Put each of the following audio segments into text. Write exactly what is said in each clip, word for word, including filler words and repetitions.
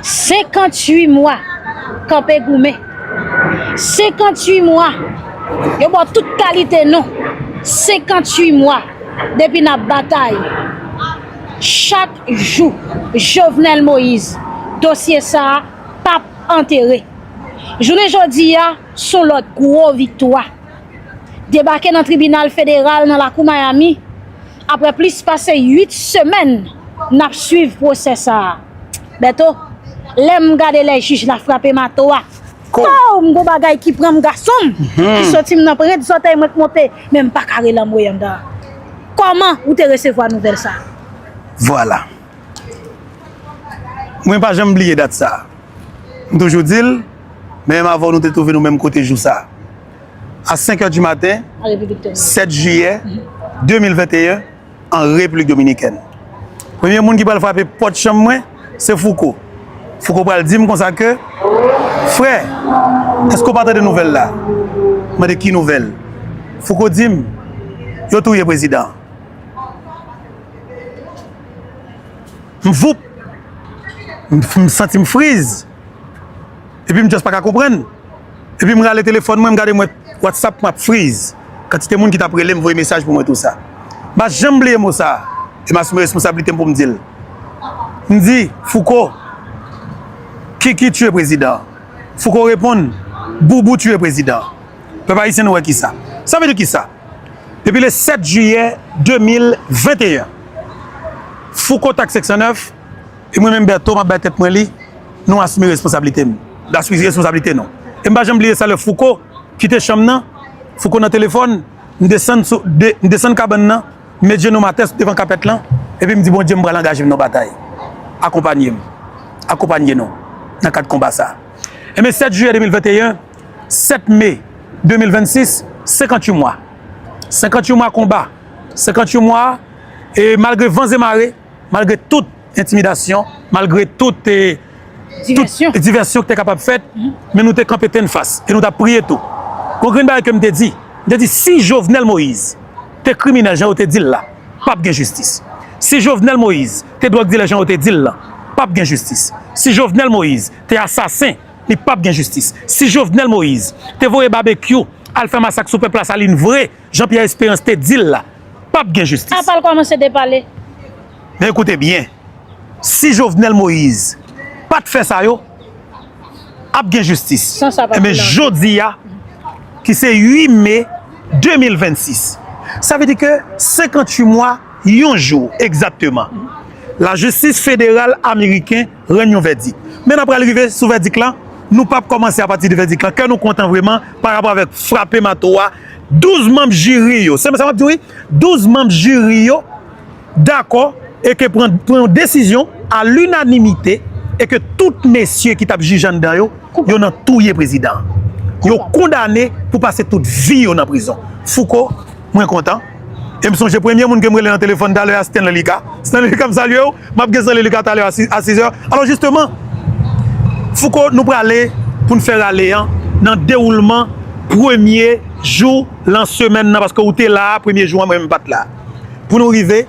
Senkanntuit mwa kanpe goumen. Senkanntuit mwa. Yo ba w tout kalite non. Senkanntuit mwa depi n ap batay. Chak jou, Jovenel Moïse, dosye sa a p ap antere. Jounen jodi a, s on lòt gwo viktwa. Debake nan tribinal federal nan lakou Miami, apre plis pase uit semèn n ap swiv pwosè sa a. Bèto, lè m gade lè jij la frape mato a, Ko- pow, m gon bagay ki pran m gason m, ki soti m nan pwent zòtèy mwen k monte, men m pa ka rele anmwe anndan. Kòman ou te resevwa nouvèl sa a? Vwala. Mwen pa janm bliye dat sa a. M toujou di l, men menm avè w nou te twouve nou menm kote jou sa a. A senk è di maten, sèt jiyè de mil venteyen, an Repiblik Dominikèn. Premye moun ki pral frape pòt chanm mwen, se Fouco. Fouco pral di m konsa ke, frè, èske w pa tande nouvèl la? M mande ki nouvèl? Fouco di m, yo touye prezidan an. M voup. M, m santi m friz. Epi m just pa ka konprann. Epi m rale telefòn mwen, m gade mwen WhatsApp mwen ap friz. Kantite moun ki t ap rele m, voye mesaj pou mwen tou sa. M pa janm bliye mo sa a. E m asime responsablite m pou m di l. M di, Fouco, Kiki tiye prezidan an. Fouco reponn, Boubou tiye prezidan an. Pèp ayisyen nou wè kisa. Sa vle di kisa? Depi le sèt jiyè de mil venteyen, Fouco Tak senk san nèf, e mwen menm Bertho, m ap bay tèt mwen li, nou asime responsablite m. Nou asime responsablite nou. E m pa janm bliye sa lè Fouco kite chanm nan, Fouco nan telefòn, m desann sou, de, m desann kabann nan, m met jenou m atè devan kapèt lan, epi m di, Bondye, m pral angaje m nan batay. Akonpanye m. Akonpanye nou nan kad konba sa. Enben, sèt jiyè de mil venteyen, sèt me de mil vennsis, senkanntuit mwa. Senkanntuit mwa konba. Senkanntuit mwa, e malgre van e mare, malgre tout entimidasyon, malgre tout, e, tout divèsyon ki te kapab fèt, men nou te kanpe tennfas e nou t ap priye tou. Gon grenn bagay ke m te di, m te di, si Jovenel Moïse te kriminèl jan yo te di l la, p ap gen jistis. Si Jovenel Moïse te dwòg dilè jan yo te di l lan, p ap gen jistis. Si Jovenel Moïse te asasen, li p ap gen jistis. Si Jovenel Moïse te voye Babekyou al fè masak sou pèp Lasalin vre, jan Pierre Espérance te di l la, p ap gen jistis. Apa l kòmanse depale? Men ekoute byen, si Jovenel Moïse pa t fè sa yo, ap gen jistis. Enben, jodi a, ki se uit me de mil vennsis, sa vle di ke senkanntuit mwa, yon jou egzakteman, lajistis federal ameriken rann yon vèdik. Men n ap pral rive sou vèdik lan, nou p ap kòmanse apati de vèdik lan. Kè nou kontan vrèman pa rapò avèk frape mato a, douz manm jiri yo, se sa m ap di w wi, douz manm jiri yo dakò e ke pran, pran yon desizyon a linanimite e ke tout mesye ki t ap jije anndan yo, yo nan touye prezidan an. Yo kondane pou pase tout vi yo nan prizon. Fouco, mwen kontan. E m sonje premye moun ke m rele nan telefòn talè a, Stanley Lucas. Stanley Lucas, m salye w. M ap gen Stanley Lucas talè a si, a sizè. Alò, jisteman, Fouco, nou prale pou n fè rale an nan dewoulman premye jou lan semèn nan, paske ou te la a, premye jou an, mwen menm m pa t la. Pou nou rive,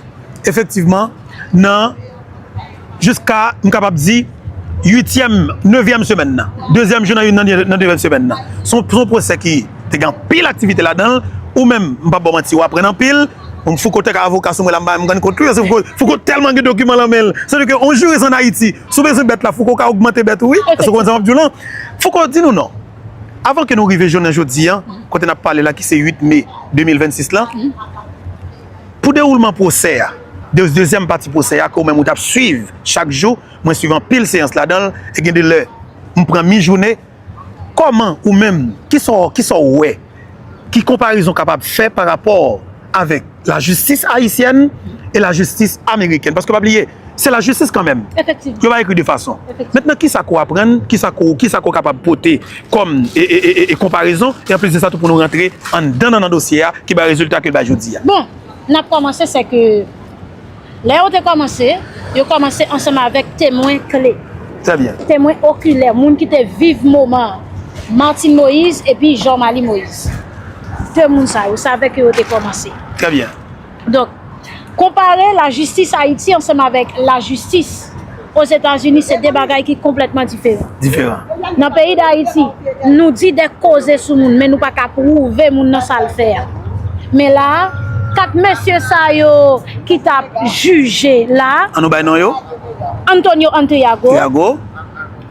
efektivman, nan, jiska, m kapab di, uityèm, nevyèm semèn nan. Dezyèm jou nan, nan, nan dezyèm semèn nan. Se yon, se yon pwosè ki te gen anpil aktivite ladan l. Ou menm, m p ap ba w manti, w aprann anpil. Bon, Fouco te ka avoka sou mwen la, m pa menm rann kont li, paske Fouco, Fouco tèlman gen dokiman lan men l. Sa vle di ke yon jiris ann Ayiti, si w bezwen bèt la, Fouco ka ogmante bèt ou, wi. Èske w konprann sa m ap di w lan? Fouco, di nou non. Avan ke nou rive jounen jodi a, kote n ap pale la, ki se uit me de mil vennsis lan, pou dewoulman pwosè a, de, dezyèm pati pwosè a, ke ou menm ou t ap swiv chak jou, mwen swiv anpil seyans ladan l, e gen de lè, m pran mi jounen, kòman ou menm, kisa w, kisa w wè, ki konparezon w kapab fè pa rapò avèk lajistis ayisyèn e lajistis amerikèn? Paske pa bliye, se lajistis kanmenm. Yo pa ekri de fason. Mentnan, kisa ke w aprann, kisa ke w, kisa ke w kapab pote kòm e, e, e, e, e konparezon, e anplis de sa tou pou nou rantre anndan nan, nan dosye a ki bay rezilta ke l bay jodi a? Bon, n ap kòmanse, se ke lè yo te kòmanse, yo kòmanse ansanm avèk temwen kle. Trè byen. Temwen okilè, moun ki te viv moman an, Martine Moïse epi Jean-Marie Moïse. De moun sa yo, se avèk yo yo te kòmanse. Trè byen. Donk, konpare lajistis Ayiti ansanm avèk lajistis Ozetazini, se de bagay ki konplètman diferan. Diferan. Nan peyi Dayiti, nou di de koze sou moun, men nou pa ka pwouve moun nan sa l fè a. Men la a, kat mesye sa yo ki t ap jije la a, An nou bay non yo? Antonio Antriago, Triago,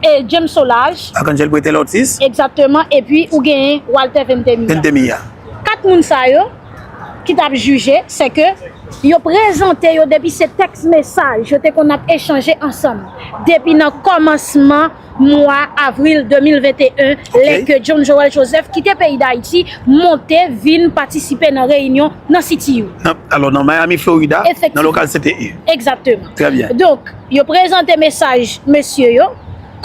e James Solages, Arcangel Pretel Ortiz, egzakteman, epi ou genyen Walter Ventimiglia. Ventimiglia. Kat moun sa yo ki t ap jije, se ke yo prezante yo depi se tèks mesaj yo te konn ap echanje ansanm depi nan kòmansman mwa avril de mil venteyen, lè ke John Joël Joseph kite peyi Dayiti, monte vin patisipe nan reyinyon nan C T U. Nan, alò, nan Miami, Florida, nan lokal C T U. Egzakteman. Trè byen. Donk, yo prezante mesaj mesye yo,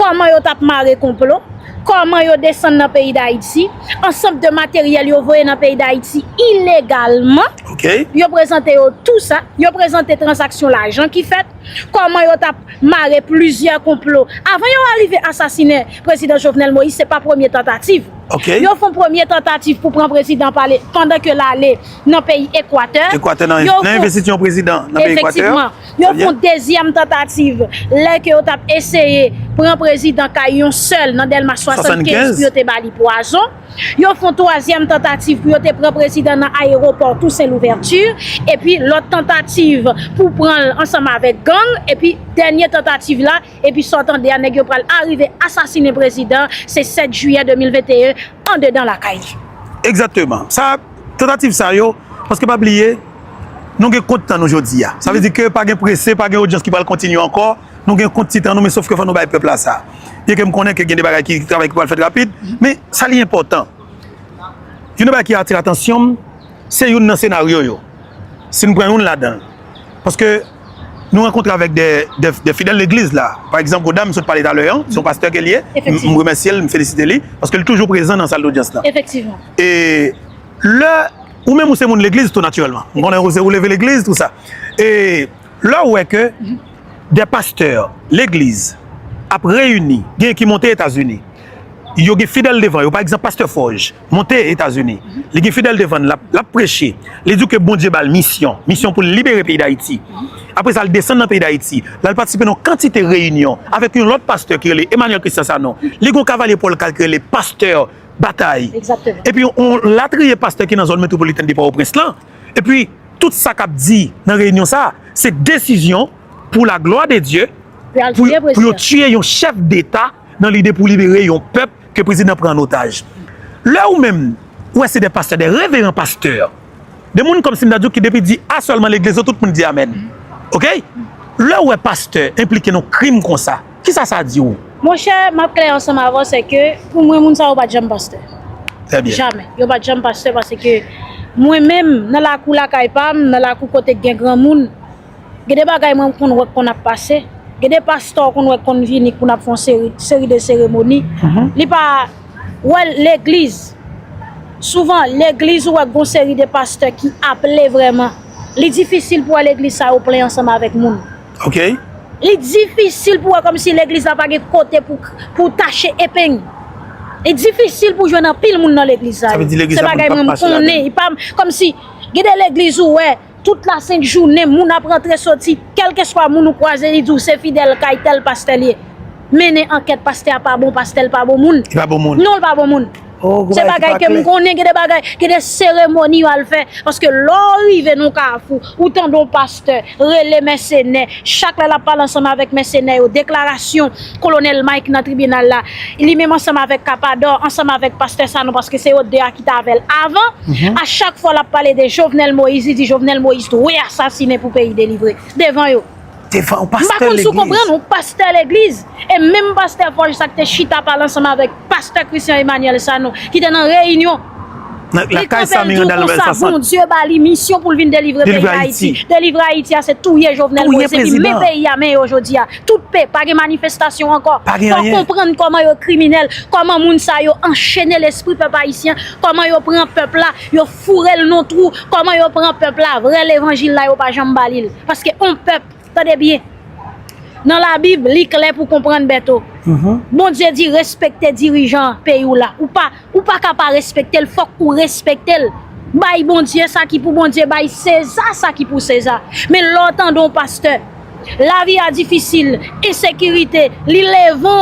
kòman yo t ap mare konplo, kòman yo desann nan peyi Dayiti, ansanm de materyèl yo voye nan peyi Dayiti ilegalman. Yo prezante yo tou sa, yo prezante tranzaksyon lajan ki fèt, kòman yo t ap mare plizyè konplo. Avan yo arive asasinen prezidan Jovenel Moïse, se pa premye tantativ. Yo fè yon premye tantativ pou pran prezidan pale pandan ke l ale nan peyi Ekwatè. Ekwatè nan envestiti yon prezidan nan peyi Ekwatè. Efektivman. Yo fè yon dezyèm tantativ lè ke yo t ap eseye pran prezidan kay yon sèl nan Dèlma swasannkenz pou yo te ba li pwazon. Yo fè yon twazyèm tantativ pou yo te pran prezidan nan ayewopò Toussaint Louverture. Epi lòt tantativ pou pran l ansanm avèk gang. Epi dènye tantativ la, epi sa w tande a, nèg yo pral arive asasinen prezidan, se sèt jiyè de mil venteyen, andedan lakay li. Egzakteman. Sa, tantativ sa yo, paske pa bliye, nou gen kont tan nou jodi a. Sa vle di ke pa gen prese, pa gen odyans ki pral kontinye ankò. Nou gen kont ti tan nou, men sof ke fò nou bay pèp la sa. Byenke m konnen ke gen de bagay ki, travay ki pral fèt rapid, men sa li enpòtan. Youn nan bagay ki atire atansyon m, se youn nan senaryo yo. Si n pran youn ladan l. Paske nou rankontre avèk de, de, de fidèl legliz la. Pa egzanp, Goda, m sot pale talè an, se yon pastè ke l ye. M, m remèsye l, m felisite li, paske l toujou prezan nan sal dodyans lan. Efektivman. E lè, ou menm ou se moun legliz tou natirèlman. M konnen ou se, ou leve legliz, tou sa. E lè w wè ke de pastè legliz ap reyini, gen ki monte Etazini, yo gen fidèl devan yo. Pa egzanp, pastè Forge monte Etazini. Li gen fidèl devan l, l ap, l ap preche. Li di w ke Bondye ba l misyon, misyon pou l libere peyi Dayiti. Apre sa, l desann nan peyi Dayiti. L al patisipe nan yon kantite reyinyon avèk yon lòt pastè ki rele Emmanuel Christian Sanon. Li gen yon kavalye Paul Cal ki rele pastè Batay. Egzakteman. Epi yon latriye pastè ki nan zòn metwopolitèn de Pòtoprens lan. Epi, tout sa k ap di nan reyinyon sa a, se desizyon pou la glwa de Dye, pou, pou yo tiye yon chèf deta nan lide pou libere yon pèp ke prezidan pran an otaj. Lè ou menm, ou wè se de pastè, de reveran pastè, de moun kòmsi m ta di w ki depi di a sèlman legliz yo, tout moun di amèn. Oke? Lè ou wè pastè enplike nan krim konsa, kisa sa di w? Monchè, m ap klè ansanm avè w, se ke pou mwen, moun sa yo pa t janm pastè. Trè byen. Jamè. Yo pa t janm pastè paske mwen menm, nan lakou lakay pa m, nan lakou kote k gen granmoun, gen de bagay mwen konn wè k konn ap pase. Gen de pastè w konn wè k konn vini pou n ap fè yon seri, seri de seremoni. Li pa wè legliz. Souvan, legliz ou wè k gon seri de pastè ki aple vrèman. Li difisil pou wè legliz sa yo plen ansanm avèk moun. Oke. Li difisil pou wè kòmsi legliz la pa gen kote pou, pou tache epeng. Li difisil pou jwenn anpil moun nan legliz sa yo. Se bagay mwen m konnen. Li pa kòmsi gen de legliz ou wè, tout lasent jounen, moun ap rantre soti, kèlkeswa moun ou kwaze, li di w se fidèl kay tèl pastè l ye. Mennen ankèt, pastè a pa bon, pastè l pa bon moun. Li pa bon moun. Non, l pa bon moun. Se bagay ke m konnen, gen de bagay, gen de seremoni yo al fè. Paske lè w rive nan yon kafou, ou tande yon pastè rele mèsenè. Chak lè l ap pale ansanm avèk mèsenè yo, deklarasyon Kolonèl Mike nan tribinal la, li menm ansanm avèk Kapadò, ansanm avèk pastè Sanon, paske se yo de a ki t avè l avan. A chak fwa l ap pale de Jovenel Moïse, li di Jovenel Moïse dwe asasinen pou peyi delivre. Devan yo. Devan yon pastè legliz. M pa konn si w konprann, yon pastè legliz. E menm pastè Fòj sa k te chita pale ansanm avèk pastè Christian Emmanuel Sanon, ki te nan reyinyon. Li kanpe l di w konsa, Bondye ba li misyon pou l vin delivre peyi Dayiti. Delivre Ayiti a, se touye Jovenel Moïse, epi men peyi a, men yo jodi a. Tout pe, pa gen manifestasyon ankò. Fò w konprann kòman yo kriminèl, kòman moun sa yo anchene lespri pèp ayisyen, kòman yo pran pèp la, yo foure l nan twou, kòman yo pran pèp la, vrè levanjil la, yo pa janm ba li l. Paske on pèp, tande byen, nan Labib, li klè pou konprann, Bèto. Bondye di respekte dirijan peyi w la. Ou pa, ou pa ka pa respekte l, fòk ou respekte l. Bay Bondye sa ki pou Bondye, bay Seza sa ki pou Seza. Men lè w tande yon pastè Lavi a difisil, ensekirite, li leve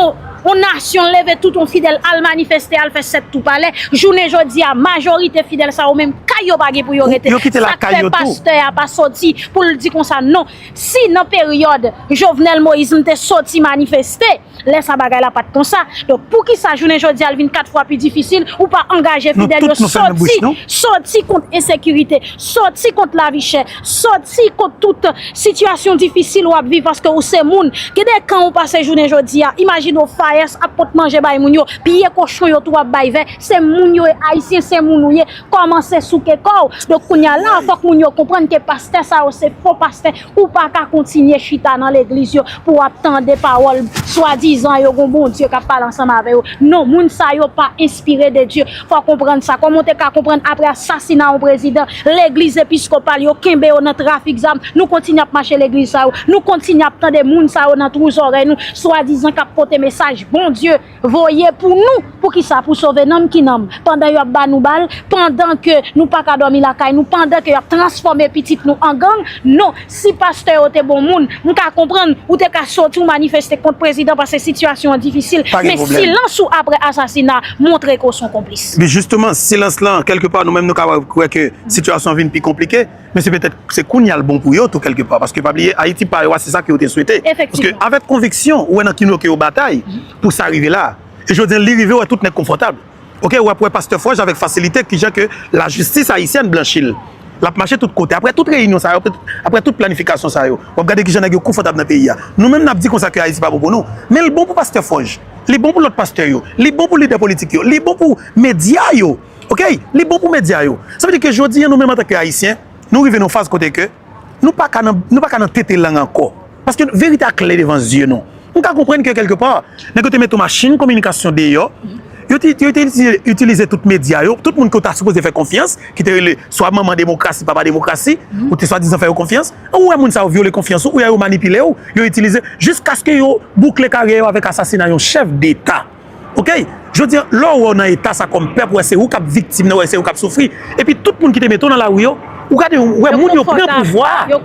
yon nasyon, leve tout yon fidèl al manifeste, al fè sèt tou palè. Jounen jodi a, majorite fidèl sa yo menm, kay yo pa gen pou yo rete. Yo kite lakay yo tou. Sa k fè pastè a pa soti pou l di konsa non. Si nan peryòd Jovenel Moïse m te soti manifeste, lè sa bagay la pa t konsa. Donk, poukisa jounen jodi a l vin kat fwa pi difisil, ou pa angaje fidèl yo soti, soti kont ensekirite, soti kont lavi chè, soti kont tout sitiyasyon difisil w ap viv paske ou se moun. Gen de kan ou pase jounen jodi a, imajine w Fayès ap pot manje bay moun yo, piye kochon yo tou ap bay vè, se moun yo ye, Ayisyen se moun ou ye, kòmanse souke kò w. Donk, kounye a la, fòk moun yo konprann ke pastè sa yo se fo pastè, ou pa ka kontinye chita nan legliz yo pou w ap tande pawòl swadizan yo gon Bondye k ap pale ansanm avè yo. Non, moun sa yo pa enspire de Dye. Fò w konprann sa. Kòman w te ka konprann apre asasina yon prezidan, legliz episkopal yo kenbe yo nan trafik zam, nou kontinye ap mache legliz sa yo, nou kontinye ap tande moun sa yo nan twou zòrèy nou, swadizan k ap pote mesaj Bondye voye pou nou. Poukisa? Pou sove nanm ki nanm. Pandan y ap ba nou bal, pandan ke nou pa ka dòmi lakay nou, pandan ke y ap transfòme pitit nou an gang. Non, si pastè yo te bon moun, m ka konprann ou te ka soti w manifeste kont prezidan paske sitiyasyon an difisil. Men silans ou apre asasina montre ke w se yon konplis. Men jisteman, silans lan, kèlkepa, nou menm nou ka wè ke sitiyasyon an vin pi konplike. Men se petèt se kounye a l bon pou yo tou kèlkepa, paske pa bliye Ayiti pa yo a, se sa ke yo te swete. Paske avèk konviksyon, ou wè nan kino ke yo batay pou sa rive la. E jodi a li rive, ou wè tout nèg konfòtab. Oke, w ap wè pastè Fòj avèk fasilite kijan ke lajistis ayisyèn blanchi l. L ap mache tout kote. Apre tout reyinyon sa yo, apre tout, apre tout planifikasyon sa yo, w ap gade kijan nèg yo konfòtab nan peyi a. Nou menm n ap di konsa ke Ayiti pa bon pou nou. Men l bon pou pastè Fòj. Li bon pou lòt pastè yo. Li bon pou lidè politik yo. Li bon pou medya yo. Oke? Li bon pou medya yo. Sa vle di ke jodi a nou menm antanke Ayisyen, nou rive nan yon faz kote ke nou pa ka nan, nou pa ka nan tete lang ankò. Paske verite a klè devan zye nou. M ka konprann ke kèlkepa, nèg yo te mete yon machin kominikasyon deyò, yo te, yo te itilize, itilize tout medya yo, tout moun ke w ta sipoze fè konfyans, ki te rele swa manman demokrasi, papa demokrasi, ou te swadizan fè yo konfyans, ou wè moun sa yo vyole konfyans ou, ou wè yo manipile w, yo itilize, jiskaske yo boukle karyè yo avèk asasina yon chèf deta. Oke? Jodi a, lè w wè w nan eta sa kòm pèp, w wè se ou k ap viktim nan, w wè se ou k ap soufri. Epi tout moun ki te mete w nan lari yo, ou gade, w wè moun yo pran pouvwa a.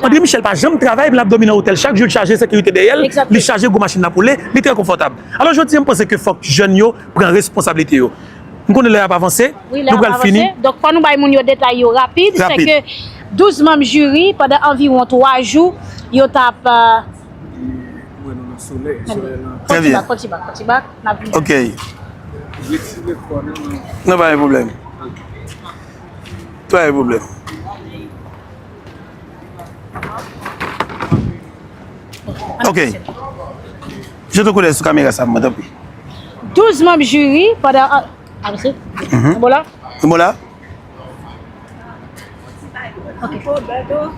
André Michel pa janm travay, l ap dòmi nan otèl chak jou, l chaje sekirite dèyè l, li chaje gwo machin l ap woule, li trè konfòtab. Alò, jodi a, m panse ke fòk jèn yo pran responsablite yo. M konnen lè a ap avanse, nou pral fini. Donk, fò nou bay moun yo detay yo rapid. Se ke douz manm jiri, pandan anviwon twa jou, yo t ap, euh, Trè byen. Kòtibak, kòtibak, kòtibak, n ap vini. Ok. Non, pa gen pwoblèm. Pa gen pwoblèm. Ok. Jete yon koudèy sou kamera sa pou mwen, tanpri. Douz manm jiri pandan, ah, ah, se, mhm, bon la. Bon la. Ok.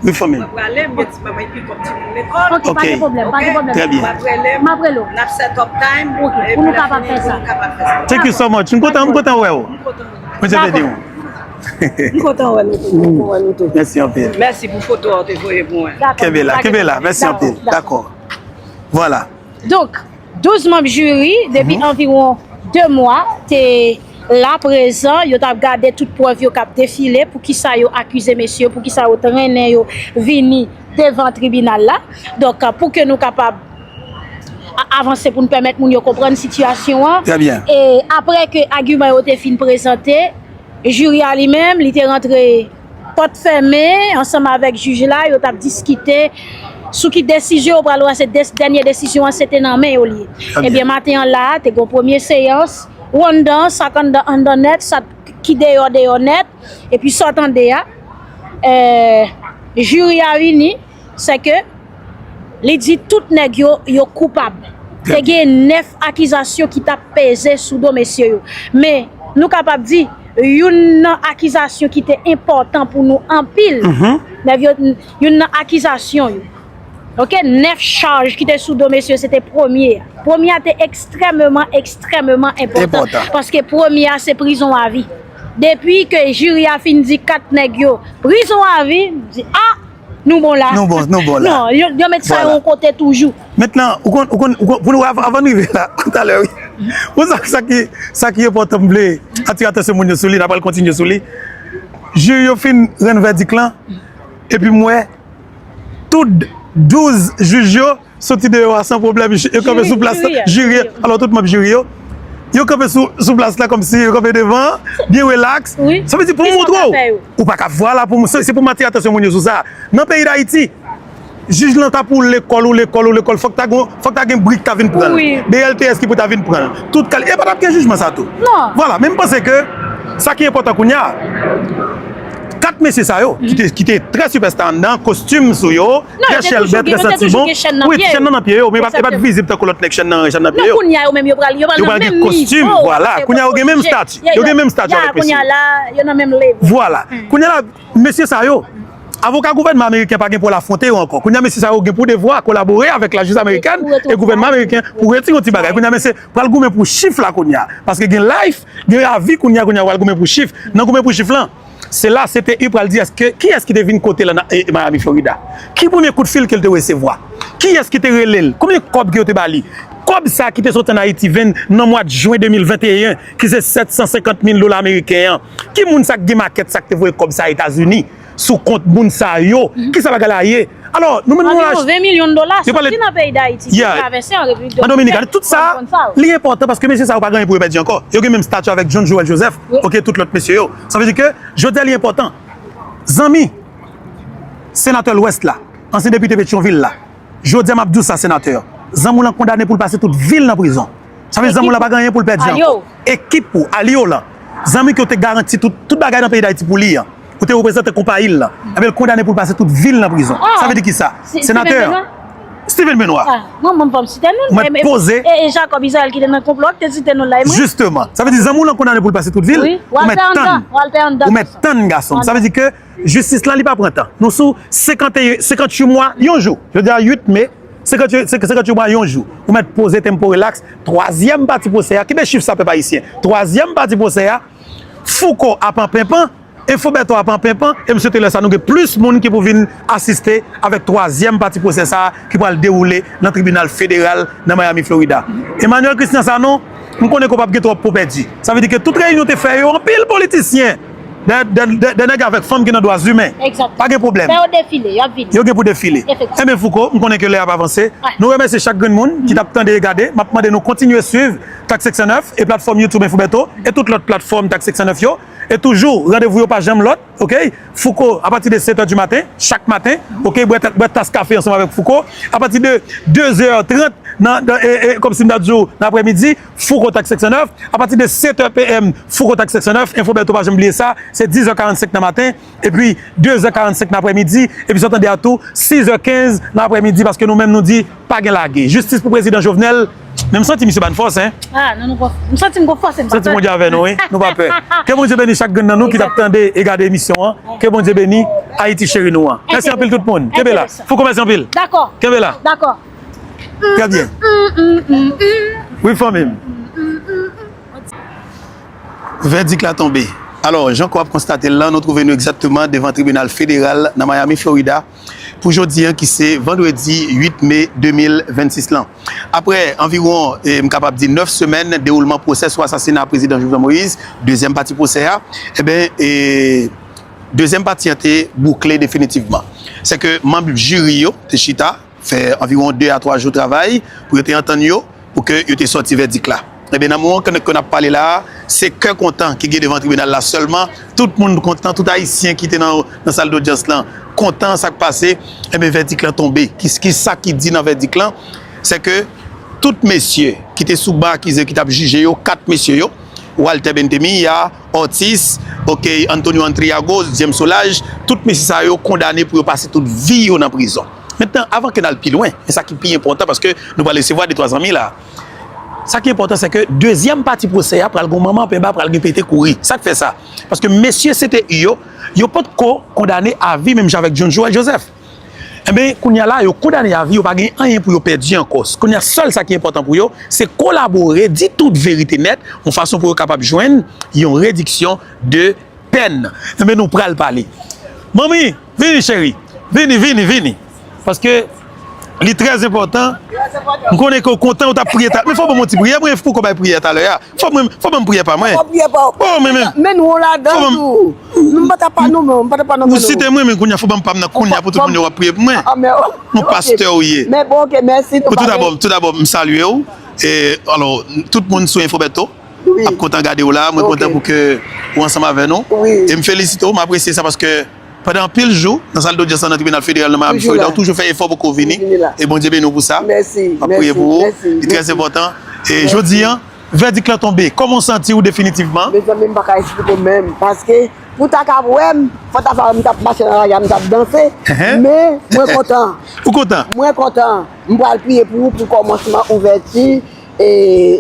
Wi, fanmi. Ok, pa gen pwoblèm, pa gen pwoblèm. Trè byen. M ap rele w. Ok, pou nou kapab fè sa. Thank you so much. M kontan, m kontan wè w. Mwen se te di w. M kontan wè nou tou. M kontan wè nou tou. Mèsi anpil. Mèsi pou foto a w te voye pou mwen. Kenbe la, kenbe la. Mèsi anpil. Dakò. Vwala. Donk, douz manm jiri, depi anviwon de mwa, te la prezan, yo t ap gade tout prèv yo k ap defile, poukisa yo akize mesye yo, poukisa yo trennen yo vini devan tribinal la. Donk, pou ke nou kapab a-, avanse pou n pèmèt moun yo konprann sitiyasyon an. Trè byen. E apre ke agiman yo te fin prezante, jiri a li menm, li te rantre pòt fèmen ansanm avèk jij la, yo t ap diskite sou ki desizyon yo pral pran, se dè-, dènye desizyon an, se te nan men yo li ye. Trè byen. Ebyen, maten an la, te gen premye seyans, wanndan, sa k anndan, anndan nèt, sa ki deyò, deyò nèt, epi sa w tande a, euh, jiri a vini, se ke li di tout nèg yo, yo koupab. Te gen nèf akizasyon ki t ap peze sou do mesye yo. Men, nou kapab di, youn nan akizasyon ki te enpòtan pou nou anpil, nèg yo, youn nan akizasyon yo, oke, nèf chaj ki te sou do mesye yo, se te premye a. Premye a te ekstrèmeman, ekstrèmeman enpòtan. Enpòtan. Paske premye a, se prizon avi. Depi ke jiri a fin di kat nèg yo, prizon avi, m di, a, nou bon la. Nou bon, nou bon la. Non, yo, yo met sa yon kote toujou. Mentnan, ou konn, ou konn, ou konn, pou nou, avan, avan n rive la, talè, wi. Ou sa, sa ki, sa ki enpòtan, m vle atire atansyon moun yo sou li, n a pral kontinye sou li. Jiri yo fin rann vèdik lan, epi m wè tout Douz jij yo soti deyò a san pwoblèm. Yo kanpe sou plas la. Jiri, jiri. Alò, tout manm jiri yo, yo kanpe sou, sou plas la kòmsi yo kanpe devan, byen relaks. Sa vle di, pou m montre w, ou pa ka, vwala, pou m, se, se pou m atire atansyon moun yo sou sa. Nan peyi Dayiti, jij lan ta pou lekòl ou lekòl ou lekòl, fòk ta gen, fòk ta gen bri ki ta vin pran l. B L T S ki pou ta vin pran l. Tout kal-, e pa t ap gen jijman sa tou. Vwala, men m panse ke sa ki enpòtan kounye a, kat mesye sa yo, ki te, ki te trè sipèsta anndan, kostim sou yo, trè chèlbè, trè santi bon. Wi, chèn nan nan pye yo, men e pa t, e pa t vizib tankou lòt nèg chèn nan, chèn nan pye yo. Yo pral gen kostim, vwala. Kounye a yo gen menm estati. Yo gen menm estati avèk mesye. Vwala. Kounye a la, mesye sa yo, avoka gouvènman ameriken pa gen pou l afwonte yo ankò. Kounye a, mesye sa yo gen pou devwa kolabore avèk lajistis amerikèn e gouvènman ameriken pou retire yon ti bagay. Kounye a, mesye pral goumen pou chif la kounye a. Paske gen life, gen avi kounye a, kounye a pral goumen pou chif. Nan goumen pou chif lan, se la C T U pral di èske, kiyès ki te vin kote l nan, e, Miami, Florida? Ki premye kout fil ke l te resevwa? Kiyès ki te rele l? Konbyen kòb ke yo te ba li? Kòb sa ki te soti ann Ayiti ven-, nan mwa jen de mil venteyen, ki se sèt san senkant mil dola ameriken an. Ki moun sa k gen makèt sa k te voye kòb sa Etazini? Sou kont moun sa yo. Kisa bagay la ye? Alò, nou menm nou la. Anviwon ven milyon dola soti nan peyi Dayiti pou travèse an Repiblik Dominikèn. An Dominikani, tout sa, li enpòtan paske mesye sa yo pa gen anyen pou yo pèdi ankò. Yo gen menm estati avèk John Joël Joseph, oke, tout lòt mesye yo. Sa vle di ke, jodi a li enpòtan. Zanmi, senatè Lwès la, ansyen depite Petyonvil la, jodi a m ap di w sa, senatè, zanmi w lan kondane pou l pase tout vi l nan prizon. Sa vle di zanmi w lan pa gen anyen pou l pèdi ankò. Ekip ou, alye w lan, zanmi ke w te garanti tout, tout bagay nan peyi Dayiti pou li an, ou te reprezante konpayi l lan, enben l kondane pou l pase tout vi l nan prizon. Sa vle di kisa? Senatè Steven Benoît. Ou mèt poze. E, e Jacob Israël ki te nan konplo a, ki te site nou la, e mwen. Jisteman. Sa vle di zanmi w lan kondane pou l pase tout vi l. Ou mèt tann. Ou mèt tann, gason m. Sa vle di ke jistis lan, li pa pran tan. Nou sou senkant, senkant-uit mwa, yon jou. Jodi a uit me, senkant-uit, senkant-uit mwa, yon jou. Ou mèt poze, tempo relax. Twazyèm pati pwosè a, kenbe chif sa, pèp ayisyen. Twazyèm pati pwosè a, Fouco ap an penpan, Info Bertho ap an penpan, e m swete lè sa nou gen plis moun ki pou vin asiste avèk twazyèm pati pwosè sa a ki pral dewoule nan tribinal federal nan Miami, Florida. Emmanuel Christian Sanon, m konnen ke w p ap gen twòp pou pèdi. Sa vle di ke tout reyinyon te fè yo, anpil politisyen, de, de, de, de nèg avèk fanm ki nan dwa imen. Pa gen pwoblèm. Yo gen pou defile. Enben Fouco, m konnen ke lè a ap avanse. Nou remèsye chak grenn moun ki t ap tande e gade. M ap mande nou kontinye swiv Tak senk san nèf e platfòm YouTube Info Bertho e tout lòt platfòm Tak senk san nèf yo. E toujou, randevou yo pa janm lòt, oke? Fouco, apati de sèt è di maten, chak maten, oke? Bwè, bwè tas kafe ansanm avèk Fouco. Apati de de zè trant, nan, nan, e, e, kòmsi m ta di w, nan aprèmidi, Fouco Tak senk san nèf. Apati de sèt è P M, Fouco Tak senk san nèf. Info Bertho, pa janm bliye sa, se diz è karannsenk nan maten, epi de zè karannsenk nan aprèmidi, epi sa w tande a tou, sis è kenz nan aprèmidi, paske nou menm nou di, pa gen lage. Jistis pou prezidan Jovenel. Men m santi misye ba n fòs, en. Ah, non, nou pa, m santi m gon fòs, m pa pè. Santi Bondye avè nou, wi. Nou pa pè. Ke Bondye beni chak grenn nan nou ki t ap tande e gade emisyon an. Ke Bondye beni Ayiti cheri nou an. Mèsi anpil tout moun. Kenbe la. Fouco, mèsi anpil. Dakò. Kenbe la. Dakò. Trè byen. Wi, fanmi m. Vèdik la tonbe. Alò, jan ke w ap konstate l lan, nou twouve nou egzakteman devan tribinal federal nan Miami, Florida, pou jodi a ki se vandredi uit me de mil vennsis lan. Apre anviwon, e, m kapab di nèf semèn dewoulman pwosè sou asasina prezidan Jovenel Moïse, dezyèm pati pwosè a, enben, e, dezyèm pati an te boukle definitivman. Se ke manm jiri yo te chita, fè anviwon de a twa jou travay pou yo te antann yo, pou ke yo te sòti vèdik la. Enben, nan moman ke, ke n ap pale la a, se kè kontan ki gen devan tribinal la sèlman. Tout moun kontan, tout Ayisyen ki te nan, nan sal dodyans lan kontan sa k pase. Enben, vèdik lan tonbe. Ki, ki sa ki di nan vèdik lan? Se ke tout mesye ki te sou ban akize yo, ki t ap jije yo, kat mesye yo, Walter Benthemy, Ortiz, oke, Antonio Antriago, James Solages, tout mesye sa yo kondane pou yo pase tout vi yo nan prizon. Mentnan, avan ke n al pi lwen, e sa ki pi enpòtan, paske nou pral resevwa de twa zanmi la. Sa ki enpòtan, se ke dezyèm pati pwosè a pral gon manman penba, pral gen pete kouri. Sa k fè sa? Paske mesye C T U yo, yo potko kondane a vi menm jan avèk John Joël Joseph. Enben, kounye a la, yo kondane a vi, yo pa gen anyen pou yo pèdi ankò. Kounye a, sèl sa ki enpòtan pou yo, se kolabore, di tout verite nèt, yon fason pou yo kapab jwenn yon rediksyon de pèn. Enben, nou pral pale. Manmi, vini, cheri. Vini, vini, vini. Paske Li trè enpòtan. M konnen ke w kontan, ou t ap priye talè. Men fò w ban m yon ti priyè, mwen, pou w bay priyè talè a. Fò mwen, fò ban m priyè pa mwen. Fò priyè pa w. Oh, men, men. Men nou ladan tou. Nou pa ta pa nou, men, pa ta pa nou. Ou site mwen, men kounye a, fò ban m pa m nan kounye a pou tout moun yo w ap priye pou mwen. Yon pastè ou ye. Men bon, ok, mèsi. Bon, tou dabò, tou dabò, m salye w. E, alò, tout moun sou Info Beto ap kontan gade w la. Mwen kontan pou ke ou ansanm avè nou. E m felisite w, m apresye sa paske pandan anpil jou, nan sal dodyans lan nan tribinal federal nan Miami, Florida, ou toujou fè efò pou ke w vini. E Bondye beni w pou sa. M ap priye pou ou. Li trè enpòtan. E jodi a, vèdik la tonbe. Kòman w santi w definitivman? Mezanmi, m pa ka eksplike w menm. Paske pou w ta ka wè m, fò w ta fè m t ap mache nan lari a, m t ap danse. Men, mwen kontan. Ou kontan? Mwen kontan. M pral priye pou ou pou kòmansman ouvèti e,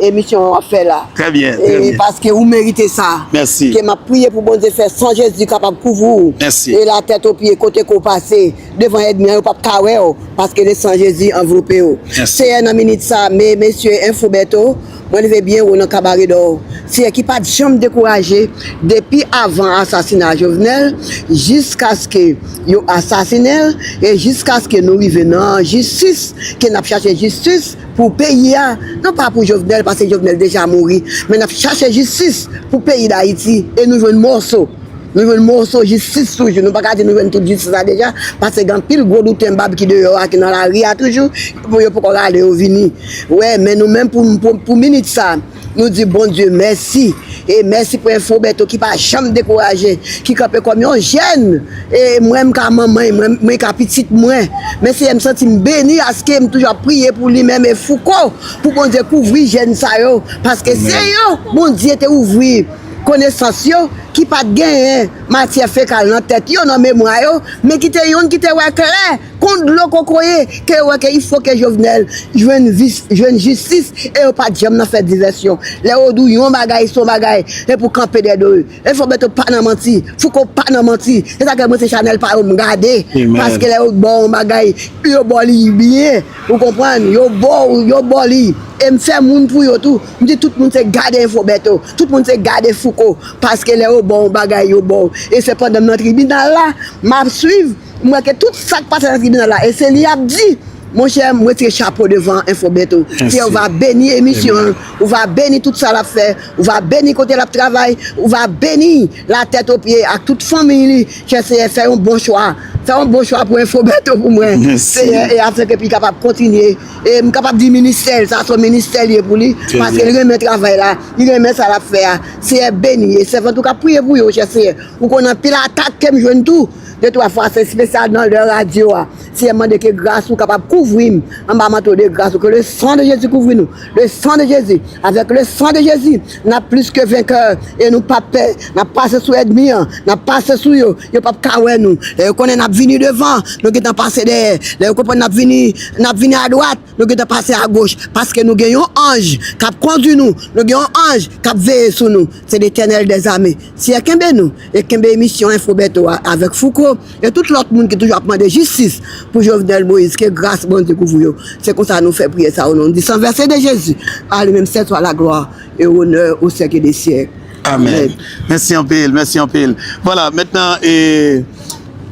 emisyon w ap fè la. Trè byen, trè byen. Paske ou merite sa. Mèsi. Ke m ap priye pou Bondye fè san Jezi kapab kouvri w. Mèsi. E latèt o pye, kote ke w pase, devan ènmi an, yo p ap ka wè w, paske le san Jezi anvlope w. Mèsi. Seyè, nan minit sa, men mesye Info Beto, mwen leve byen wo nan kabare dò w. Seyè, ki pa t janm dekouraje depi avan asasina Jovenel, jiskaske yo asasinen l, e jiskaske nou rive nan jistis, ke n ap chache jistis, pou peyi a, non pa pou Jovenel, paske Jovenel deja mouri, men n ap chache jistis pou peyi Dayiti, e nou jwenn mòso. Nou jwenn mòso jistis toujou. Nou pa ka di nou jwenn tout jistis la deja, paske gen anpil gwo douten bab ki deyò a, ki nan lari a toujou, pou yo poko rale yo vini. Wè, men nou menm pou, pou, pou minit sa, nou di Bondye mèsi. E mèsi pou Info Beto ki pa janm dekouraje, ki kanpe kòm yon jèn. E mwen, m ka manman, mwen, mwen ka pitit mwen. Men Seyè, m santi m beni, paske m toujou ap priye pou li menm e Fouco, pou Bondye kouvri jèn sa yo. Paske se yo, Bondye te ouvri konesans yo, ki pa t genyen matyè fekal nan tèt yo, nan memwa yo, men ki te youn ki te wè klè. Kon dlo kokoye, ke yo wè ke il faut que Jovenel jwenn vis-, jwenn jistis, e yo pa t janm nan fè divèsyon. Lè yo di w yon bagay, se yon bagay, e pou kanpe dèyè do yo. Info Beto pa nan manti, Fouco pa nan manti. Se sa ke mwen se chanèl pa yo m gade. Paske lè yo ba w yon bagay, yo ba w li byen. Ou konprann? Yo ba w, yo ba w li. E m fè moun pou yo tou. M di tout moun se gade Info Beto. Tout moun se gade Fouco. Paske lè yo ba w yon bagay, yo ba w. E se pandan m nan tribinal la, m ap swiv. M wè ke tout sa k pase nan tribinal la, e se li y ap di. Monchè, m retire chapo devan Info Beto. Seyè, ou va beni emisyon an, ou va beni tout sa l ap fè, ou va beni kote l ap travay, ou va beni latèt o pye ak tout fanmiy li. Chè Seyè, fè yon bon chwa. Fè yon bon chwa pou Info Beto pou mwen. Seyè, e afin ke pou li kapab kontinye. E m kapab di ministè l, sa se yon ministè l ye pou li, paske l renmen travay la, li renmen sa l ap fè a. Seyè, beni. E sèvant ou k ap priye pou yo, chè Seyè. Ou konnen anpil atak ke m jwenn tou. De twa fwa, se espesyal nan lè radyo a. Seyè, m mande ke gras ou kapab kouvri m anba manto de gras ou, ke le sang de Jésus kouvri nou. Le sang de Jésus. Avec le sang de Jésus, n ap plis ke venkè e nou p ap pè. N ap pase sou ènmi an, n ap pase sou yo, yo p ap ka wè nou. Lè yo konnen n ap vini devan, nou gentan pase dèyè. Lè yo konprann n ap vini, n ap vini adwat, nou gentan pase agoch. Paske nou gen yon anj k ap kondui nou, nou gen yon anj k ap veye sou nou. Se Letènèl dèzame. Seyè, kenbe nou e kenbe emisyon Info Beto a avèk Fouco e tout lòt moun ki toujou ap mande jistis pou Jovenel Moïse. Ke gras Bondye kouvri yo. Se konsa nou fè priyè sa o non di san vèse de Jezi. A li menm sèl swa la glwa e onè o syèk e de syèk. Amèn. Mèsi anpil, mèsi anpil. Vwala, mentnan, e,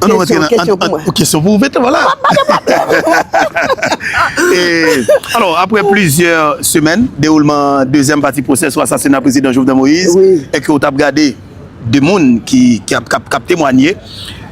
ann nou rantre nan kesyon pou mwen. Kesyon pou ou, vwala. E, alò, apre plizyè semèn dewoulman dezyèm pati pwosè sou asasina prezidan Jovenel Moïse, e ke w t ap gade de moun ki, ki ap, k ap, k ap temwanye,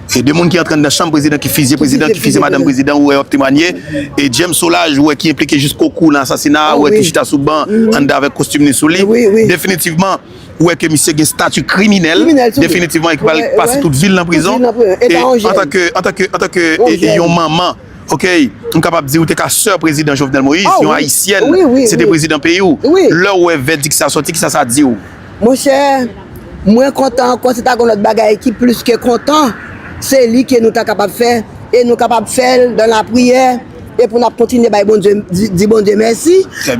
e de moun ki antre anndan chanm prezidan, ki fizye prezidan, ki fizye madanm prezidan, ou wè yo ap temwanye, e James Solages, ou wè ki enplike jiskokou nan asasina a, ou wè ki chita sou ban, anndan avèk kostim li sou li. Definitivman, ou wè ke misye gen stati kriminèl, definitivman, e ki pral pase tout vi l nan prizon. E antanke, antanke, antanke, e, e yon manman, ok, m kapab di ou te ka sè prezidan Jovenel Moïse, yon ayisyèn, se te prezidan peyi w. Lè w wè vèdik sa sòti, kisa sa di w? Monchè, mwen kontan ankò, si ta gen lòt bagay ki plis ke kontan, se li ke nou ta kapab fè, e nou kapab fè l dan lapriyè, e pou n ap kontinye bay Bondye, di, di Bondye mèsi.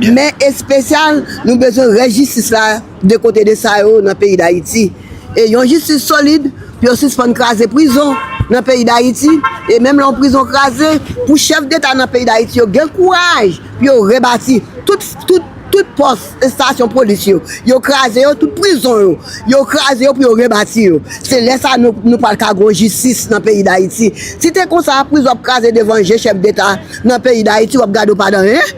Men espesyal, nou bezwen rès jistis la de kote de sa yo nan peyi Dayiti. E yon jistis solid, pou yo sispann kraze prizon nan peyi Dayiti, e menm lè yon prizon kraze, pou chèf deta nan peyi Dayiti yo gen kouraj pou yo rebati tout, tout tout pòs, estasyon polis yo, yo kraze yo, tout prizon yo, yo kraze yo pou yo rebati yo. Se lè sa nou, nou pral ka gon jistis nan peyi Dayiti. Si te konsa, prizon ap kraze devan je chèf deta nan peyi Dayiti, w ap gade w pa nan anyen.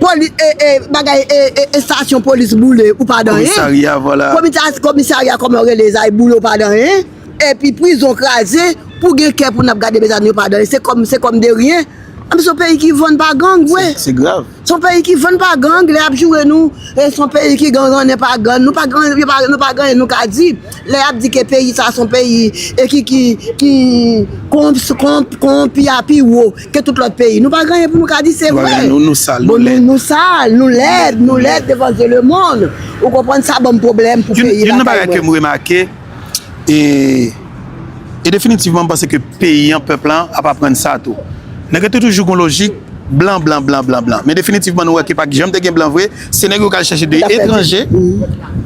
Poli, e, e, bagay, e, e, estasyon polis boule, ou pa nan anyen. Komisarya, vwala. Komita-, komisarya, kòman yo rele sa, boule, ou pa nan anyen. Epi prizon kraze, pou gen kè pou n ap gade mezanmi, yo pa nan anyen. Se kòm, se kòm de ryen. Ann, se yon peyi ki vann pa gang, vre. Se, se grav. Se yon peyi ki vann pa gang, lè y ap joure nou, e se yon peyi ki gangannen pa gang. Nou pa gang, yo pa, nou pa gen anyen nou ka di. Lè y ap di ke peyi sa se yon peyi, e ki, ki, ki kowonp-, kowonp-, kowonpi a pi wo ke tout lòt peyi. Nou pa gen anyen pou nou ka di, se vre. Nou, nou sal, nou lèd. Bon, nou, nou sal, nou lèd, nou lèd devan zye lemonn. Ou konprann, sa ban m pwoblèm pou peyi lakay mwen. Youn, youn nan bagay ke m remake, E, e definitivman, m panse ke peyi an, pèp lan, ap aprann sa tou. Nèg yo te toujou gon lojik, blan, blan, blan, blan, blan. Men definitivman, nou wè ke pa janm te gen blan vre. Se nèg yo k al chèche de etranje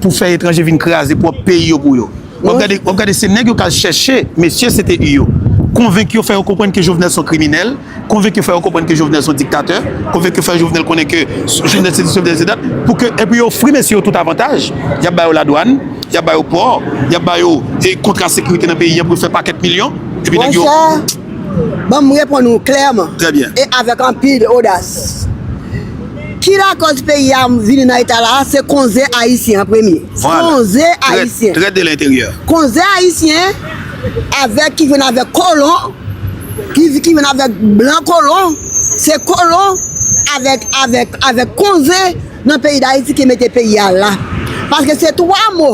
pou fè etranje vin kraze pwòp peyi yo pou yo. W ap gade, w ap gade, se nèg yo k al chèche mesye C T U yo. Konvenk yo, fè yo konprann ke Jovenel se yon kriminèl. Konvenk yo, fè yo konprann ke Jovenel se yon diktatè. Konvenk yo, fè Jovenel konnen ke Jovenel se sesi, Jovenel se dat. Pou ke, epi yo ofri mesye yo tout avantaj. Y ap ba yo ladwàn, y ap ba yo pò, y ap ba yo, e, kontra sekirite nan peyi an pou yo fè pakèt milyon. Epi nèg yo... Monchè, ban m reponn ou klèman. Trè byen. E avèk anpil odas. Ki lakòz peyi a vini nan eta la a? Se konze ayisyen an premye. Vwala. Konze ayisyen. Trèt, trèt de lenteryè. Konze ayisyen avèk, ki vin avèk kolon, ki, ki vin avèk blan kolon, se kolon avèk, avèk, avèk konze nan peyi Dayiti ki mete peyi a la. Paske se twa mo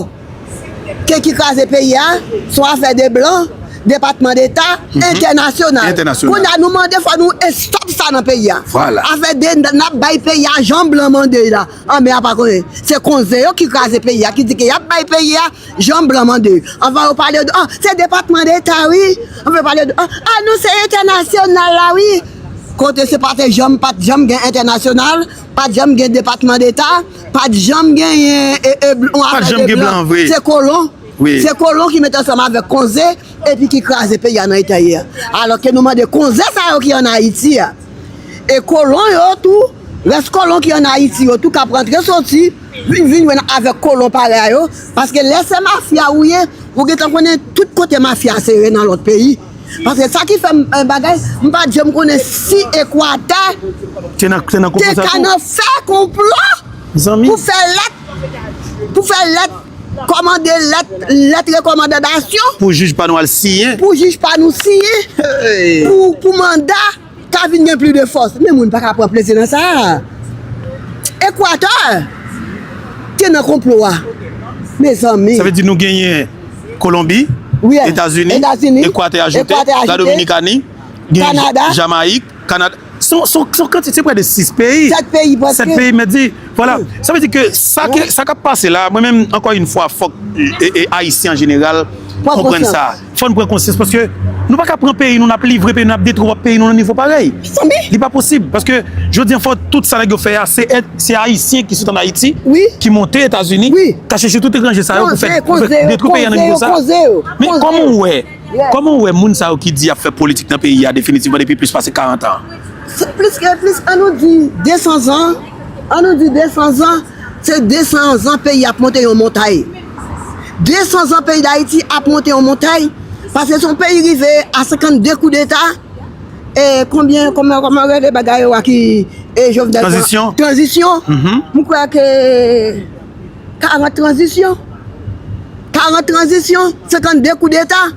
ke ki kraze peyi a, se yon afè de blan, Depatman Deta, entènasyonal. Entènasyonal. Kounye a nou mande fò nou estòp sa nan peyi a. Vwala. Afè de n ap bay peyi a jan blan mande la. Anben a pa konnen. Se konze yo ki kraze peyi a, ki di ke y ap bay peyi a jan blan mande. Anvan yo pale de, ah, se Depatman Deta, wi. Anvan yo pale de, ah, ah, nou se entènasyonal la, wi. Kote se pa te janm, pa t janm gen entènasyonal, pa t janm gen Depatman Deta, pa t janm genyen, e, e, yon afè de blan. Pa t janm gen blan vre. Se kolon. Wi. Se kolon ki met ansanm avèk konze epi ki kraze peyi a nan eta ye a. Alò ke nou mande konze sa yo ki ann Ayiti a. E kolon yo tou, rès kolon ki ann Ayiti yo tou k ap rantre soti, vin, vin jwenn avèk kolon parèy a yo. Paske lè se mafya ou ye, ou gentan konnen tout kote mafya sere nan lòt peyi. Paske sa ki fè m, eh, bagay, m pa t janm konnen si Ekwatè te nan, te nan konplo sa tou. Te ka nan fè konplo pou fè lèt, pou fè lèt, kòmande lèt, lèt rekòmandasyon. Pou jij pa nou al siyen. Pou jij pa nou siyen. Hey. Pou, pou manda ka vin gen plis de fòs. Men moun pa ka pran plezi nan sa. Ekwatè te nan konplo a. Mezanmi. Sa vle di nou genyen Kolonbi, wi, Etazini, Etazini, Ekwatè ajite, Ekwatè ajite, Ladominikani, gen Kanada. Jamayik, Kanada. Se yon, se yon, se yon kantite, se prè de sis peyi. Sèt peyi, prèske. Sèt peyi, mèt di, vwala. Wi. Sa vle di ke sa ke, sa k ap pase la, mwen menm, ankò yon fwa, fòk, e, e, Ayisyen an jeneral konprann sa. Fò n pran konsyans, paske nou pa ka pran peyi nou, n ap livre peyi nou, n ap detwi pwòp peyi nou nan nivo parèy. Li pa posib, paske jodi a, fò tout sa nèg yo fè a, se, se Ayisyen ki sot ann Ayiti, ki monte Etazini, k al chèche tout etranje sa yo pou fè, pou fè detwi peyi a nan nivo sa. Men kòman w wè, kòman w wè moun sa yo ki di y ap fè politik nan peyi a definitivman depi plis pase karant an? Se plis ke plis, an nou di de san zan, an nou di de san zan, se de san zan peyi ap monte yon montay. De san zan peyi Dayiti ap monte yon montay, paske se yon peyi rive a senkannde koudeta, e konbyen, kòman, kòman rele bagay yo a ki, e, Jovenel pran? Tranzisyon. Tranzisyon. Mhm. M kwè ke karant tranzisyon. Karant tranzisyon, senkannde koudeta.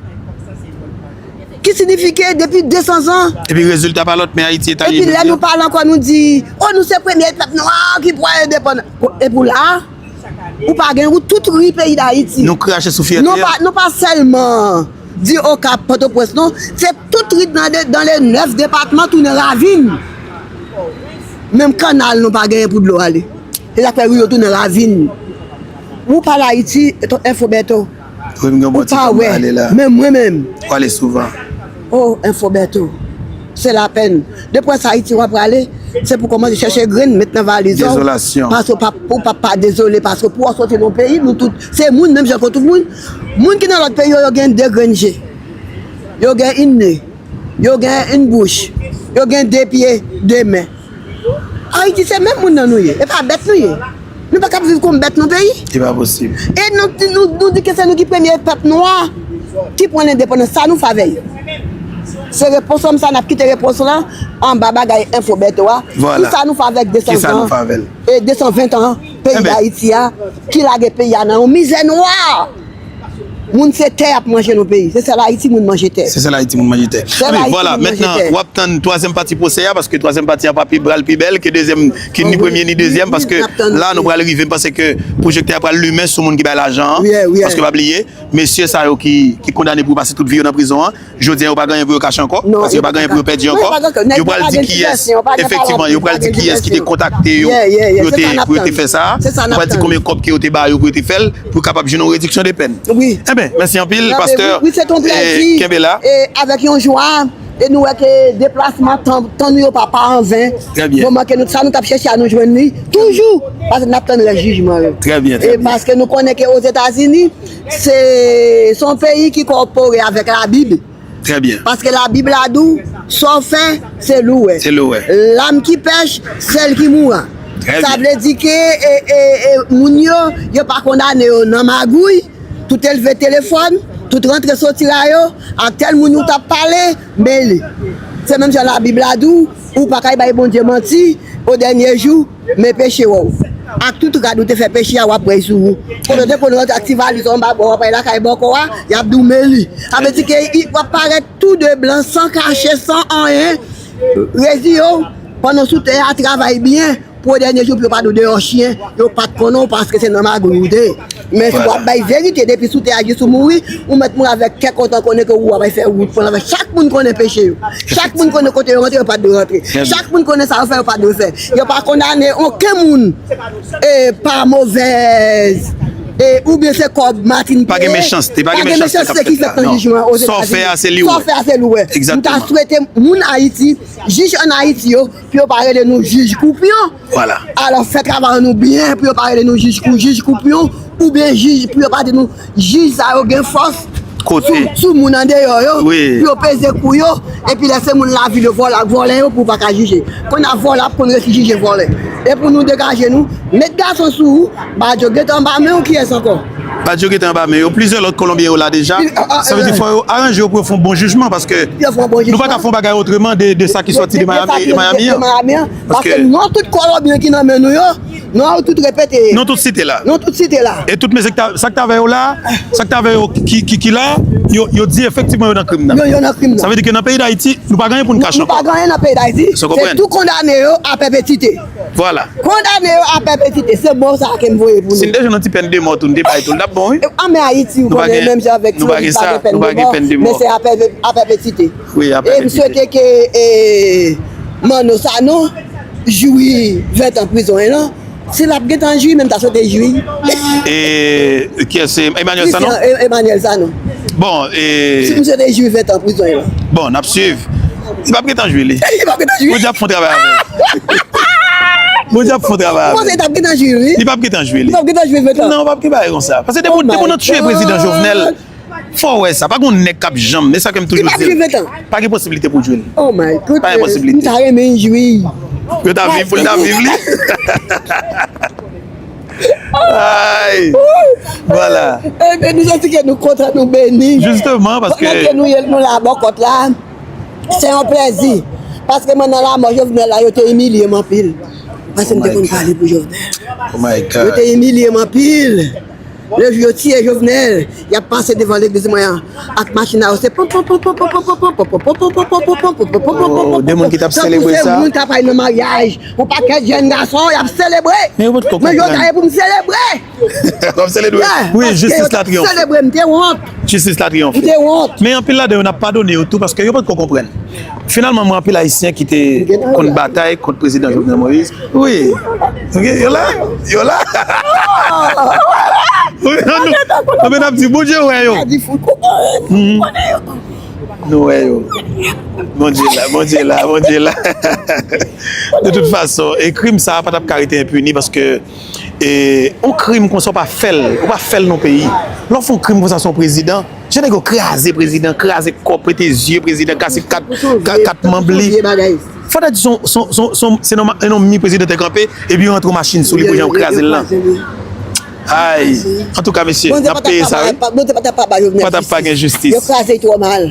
Ki siyifi ke depi de san zan. Epi rezilta pa lòt, men Ayiti e ta ye jodi a. Epi lè nou pale ankò, nou di, o, nou se premye pèp nwa ki pran endepandans. E pou la, ou pa gen wout tout ri peyi Dayiti. Nou krache sou fyète a. Non pa, non pa sèlman di Okap, Pòtoprens, non. Se tout ri nan de, dans les neuf départements tounen ravin. Menm kannal nou pa genyen pou dlo ale. Se sa k fè ri yo tounen ravin. Ou pale Ayiti, Enfo Bèto. Ou pa wè, men mwen menm. Ou ale souvan. O, Enfo Bèto. Se lapenn. Depi w wè sa Ayiti w ap prale, se pou kòmanse chèche grenn, met nan valiz ou. Dezolasyon. Paske w p ap, ou p ap pa dezole, paske pou w soti nan yon peyi, nou tout, se moun, menm jan ke tout moun. Moun ki nan lòt peyi yo, yo gen de grenn je. Yo gen yon ne. Yo gen yon bouch. Yo gen de pye, de men. Ayiti se menm moun nan nou ye, e pa bèt nou ye. Nou pa kab viv kòm bèt nan peyi. E pa posib. E nou, nou, nou di ke se nou ki premye pèp nwa ki pran lendepandans, sa nou fè avè yo? Se repons sa, n ap kite repons lan anba bagay Enfo Bèto a. Vwala. Kisa nou fè avèk desan zan, e desan ven tan peyi Dayiti a, ki lage peyi a nan yon mizè nwa? Moun se tè y ap manje nan peyi. Se sèl Ayiti moun manje tè. Se sèl Ayiti moun manje tè. Ebyen, vwala, mentnan, w ap tann twazyèm pati pwosè a, paske twazyèm pati a pa pi, pral pi bèl ke dezyèm, ke ni premye ni dezyèm, paske la, nou pral rive, m panse ke pwojektè a pral limen sou moun ki bay lajan an, paske pa bliye, mesye sa yo ki, ki kondane pou pase tout vi yo nan prizon an, jodi a, yo pa gen anyen pou yo kache ankò, paske yo pa gen anyen pou yo pèdi ankò. Yo pral di kiyès, efektivman, yo pral di kiyès ki te kontakte yo, pou yo te, pou yo te fè sa. Yo pral di konbyen kòb ke yo te ba yo pou yo te fè l, pou yo kapab jwenn yon rediksyon de pèn. Wi. Enben, mèsi anpil, pastè. Wi, se yon plezi. Kenbe la. E avèk yon jwa, e nou wè ke deplasman tan, tan nou yo pa, pa anven. Trè byen. Moman ke nou, sa nou t ap chèche a, nou jwenn li toujou, paske n ap tann rès jijman yo. Trè byen, trè byen. E paske nou konnen ke Ozetazini, se, se yon peyi ki kòpore avèk Labib. Trè byen. Paske Labib la di w, sa w fè, se li w wè. Se li w wè. L'âme qui pèche, celle qui mourra. Trè byen. Sa vle di ke, e, e, e, moun yo, yo pa kondane yo nan magouy, tout elve telefòn, tout rantre soti la yo, ak tèl moun ou t ap pale, men li. Se menm jan Labib la di w, ou pa kay bay Bondye manti, o dènye jou, men peche w. Ak tout rad ou te fè peche a, w ap pran l sou ou. Kote w te konn rantre ak ti valiz anba bra w, w ap al lakay bòkò a, y ap di w men li. Sa vle di ke w ap parèt tou de blan, san kache, san anyen. Reziye w, pandan w sou tè a, travay byen, pou dènye jou, pou yo pa di w deyò chen, yo pa t konnen w paske se nan magouy ou te ye. Men si w ap bay verite depi sou tè a jis ou mouri, ou mèt mouri avèk kè kontan, konnen ke ou ap fè wout pou l avè chak moun konnen peche yo. Chak moun konnen kote yo rantre, yo pa t dwe rantre. Chak moun konnen sa yo fè, yo pa t dwe fè. Yo pa kondane okenn moun, e, pa movèz, e, oubyen se kòb Martin Pye. Pa gen mechanste, pa gen mechanste k ap fèt la. Non. Sa w fè a, se li w wè. Sa w fè a, se li w wè. Egzakteman. M ta swete moun Ayiti, jij ann Ayiti yo, pou yo pa rele nou jij koupyon. Vwala. Alò, fè travay nou byen pou yo pa rele nou jij kou-, jij koupyon oubyen jij, pou yo pa di nou jij sa yo gen fòs sou, sou moun andeyò yo, pou yo peze kou yo, epi lè se moun lavil yo vòlè ak vòlè yo pou yo pa ka jije. Kounye a vòlè ap konn resi jije vòlè. E pou nou degaje nou, met gason sou ou, Badjo gentan anba men w, kiyès ankò? Badjo gentan anba men yo. Plizyè lòt Kolonbyen yo la deja. Sa vle di fò yo aranje yo pou yo fè yon bon jijman, paske nou pa ka fè yon bagay otreman de, de sa ki sòti de Miami, de Miami an. Paske non tout Kolonbyen ki nan men nou yo, non tout repete. Non tout site la. Non tout site la. E tout mesye ki ta, sa k t avè yo la, sa k t avè yo ki, ki, ki la, yo, yo di efektivman yo nan krim nan. Yo, yo nan krim nan. Sa vle di ke nan peyi Dayiti, nou pa gen anyen pou n kache ankò. Nou pa gen anyen nan peyi Dayiti. Se tou kondane yo a pèpetite. Vwala. Kondane yo a pèpetite, se mo sa ke m voye pou nou. Si n te jwenn yon ti pèn de mò tou, n te bay tou, l t ap bon, wi. An, men Ayiti, ou konnen, menm jan avèk Florid, pa gen pèn de mò, men se a pèpe-, a pèpetite. Wi, a pèpetite. E m swete ke, e, Manno Sanon jwi ven tan prizon an lan. Si l ap gentan jwi, men m ta swete jwi. E, kiyès se Emmanuel Sanon? Christian, e, Emmanuel Sanon. Bon, e, si m swete jwi ven tan prizon an lan. Bon, n ap swiv. Li p ap gentan jwi, li. Li p ap gentan jwi. Bondye ap fè yon travay avè l. Bondye ap fè yon travay avè l. Ou panse li t ap gentan jwi, wi? Li p ap gentan jwi, li. Li p ap gentan jwi ven tan? Non, p ap gen bagay konsa. Paske depi, depi nou tiye prezidan Jovenel, fò w wè sa. Pa gen yon nèg k ap janm, e sa ke m toujou di. Li p ap jwi ven tan? Pa gen posiblite pou l jwi l. Oh my goodness. Pa gen posiblite. M ta renmen jwi. Yo ta viv pou l ta viv, li. Ay! Vwala. Ebyen, nou santi ke nou kontan, nou beni. Jisteman, paske pandan ke nou ye, nou la bò kòt la, se yon plèzi. Paske mwen nan lanmò Jovenel la, yo te imilye m anpil. Paske m te konn pale pou Jovenel. Oh my God. Yo te imilye m anpil. Lè yo tiye Jovenel, y ap pase devan legliz mwen an ak machin a yo, se pon, pon, pon, de moun ki t ap selebre sa. Tankou se moun k ap al nan maryaj, yon pakèt jèn gason, y ap selebre. Men yo pa t ko konprann. Men jodi a, e pou m selebre. W ap selebre? Wi, jistis la triyonfe. Selebre, m te wont. Jistis la triyonfe. M te wont. Men anpil ladan yo n ap padone yo tou paske yo pa t ko konprann. Finalman, mwen anpil Ayisyen ki te konn batay kont prezidan Jovenel Moïse. Wi. Ok, yo la? Yo la? Wi, nou, nou, nou, n ap di, Bondye wè yo. Nou wè yo. Bondye la, Bondye la, Bondye la. De tout fason, e krim sa a pa t ap ka rete enpini paske, e, yon krim konsa, ou pa fè l, ou pa fè l nan peyi. Lè w fè yon krim konsa sou yon prezidan, jan nèg yo kraze prezidan, kraze kò, pete zye prezidan, kase kat, ka-, kat manb li. Fò ta di se yon, se yon, se yon, se yon, se yon mi prezidan te kanpe, epi yo rantre yon machin sou li pou jan yo kraze l lan. Ay, antouka, mesye, n ap peye sa, wi. Bondye pa t ap pa ba Jovenel jistis. Pa t ap pa gen jistis. Yo kraze l twò mal.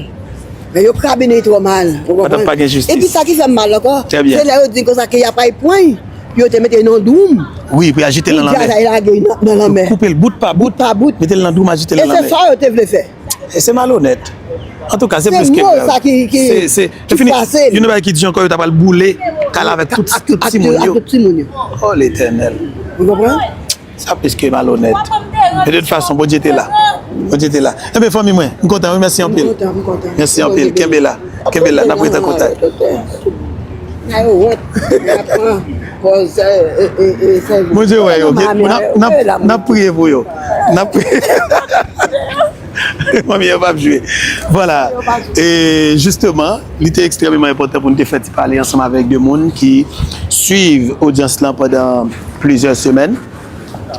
Men yo krabinnen l twò mal. Ou konprann? Pa t ap pa gen jistis. Epi sa ki fè m mal ankò, se lè yo di konsa ke y ap al pran l, pou yo te mete l nan doum. Wi, pou y al jete l nan lanmè. Pou y al lage l nan, nan lanmè. Yo koupe l bout pa bout. Bout pa bout. Mete l nan doum, al jete l nan lanmè. E se sa yo te vle fè. E se malonèt. Antouka, se plis ke grav. Se mo sa ki, ki, se, se, ki fini, frape m. Youn nan bagay ki di ankò, yo ta pral boule kay la avèk tout, ak tout, ak tout timoun yo. Ak tout timoun yo. O Letènèl. Ou konprann? Sa plis ke malonèt. Men de tout fason, Bondye te la. Bondye te la. Enben, fanmi mwen, m kontan, wi, mèsi anpil. M kontan, m kontan. Mèsi anpil. Kenbe la. Kenbe la, n ap rete an kontak. Bondye wè yo. N ap, n ap, n ap priye pou yo. N ap priye. Manmi an p ap jwe. Vwala. E jisteman, li te ekstrèmeman enpòtan pou n te fè ti pale ansanm avèk de moun ki swiv odyans lan pandan plizyè semèn.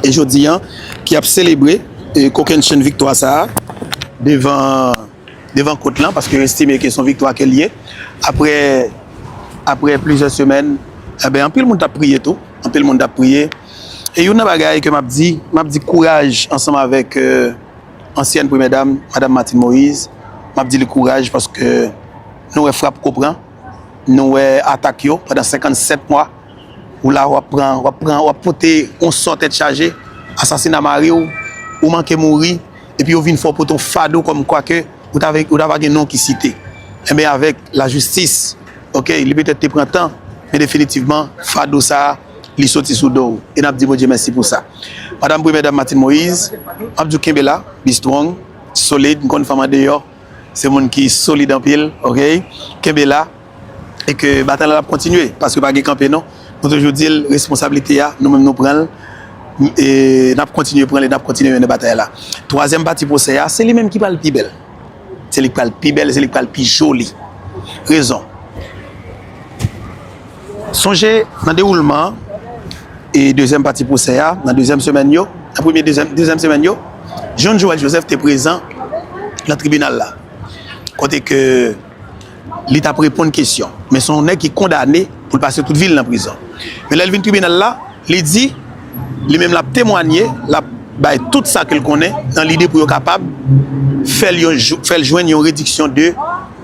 E jodi a, ki ap selebre, e, kokennchenn viktwa sa a devan, devan kot lan, paske yo estime ke se yon viktwa ke l ye. Apre, apre plizyè semèn, enben, anpil moun t ap priye tou. Anpil moun t ap priye. E youn nan bagay ke m ap di, m ap di kouraj ansanm avèk, e, ansyèn premyè dam, Madam Martine Moïse, m ap di li kouraj paske nou wè frap ko pran, nou wè atak yo pandan senkannsèt mwa, ou la w ap pran, w ap pran, w ap pote yon sò tèt chaje, asasina mari w, ou manke mouri, epi yo vin fè w pote yon fado kòmkwa ke ou ta, ou ta va gen non ki site. Enben, avèk lajistis, oke, li petèt te pran tan, men definitivman, fado sa a, li soti sou do w. E n ap di Bondye mèsi pou sa. Madam Premyè Dam Martine Moïse, m ap di w kenbe la, be strong, solid, m konn fanm andeyò, se moun ki solid anpil, oke? Kenbe la, e ke batay la ap kontinye, paske pa gen kanpe non. Nou toujou di l, responsablite a, nou menm nou pran l, e n ap kontinye pran l, e n ap kontinye mennen batay la. Twazyèm pati pwosè a, se li menm ki pral pi bèl. Se li k pral pi bèl, se li k pral pi joli. Rezon. Sonje, nan dewoulman e dezyèm pati pwosè a, nan dezyèm semèn yo, nan premye, dezyèm, dezyèm semèn yo, John Joël Joseph te prezan nan tribinal la. Kote ke li t ap reponn kesyon. Men se yon nèg ki kondane pou l pase tout vi l nan prizon. Men lè l vin tribinal la, li di, li menm l ap temwanye, l ap bay tout sa ke l konnen nan lide pou yo kapab fè l yon jou, fè l jwenn yon rediksyon de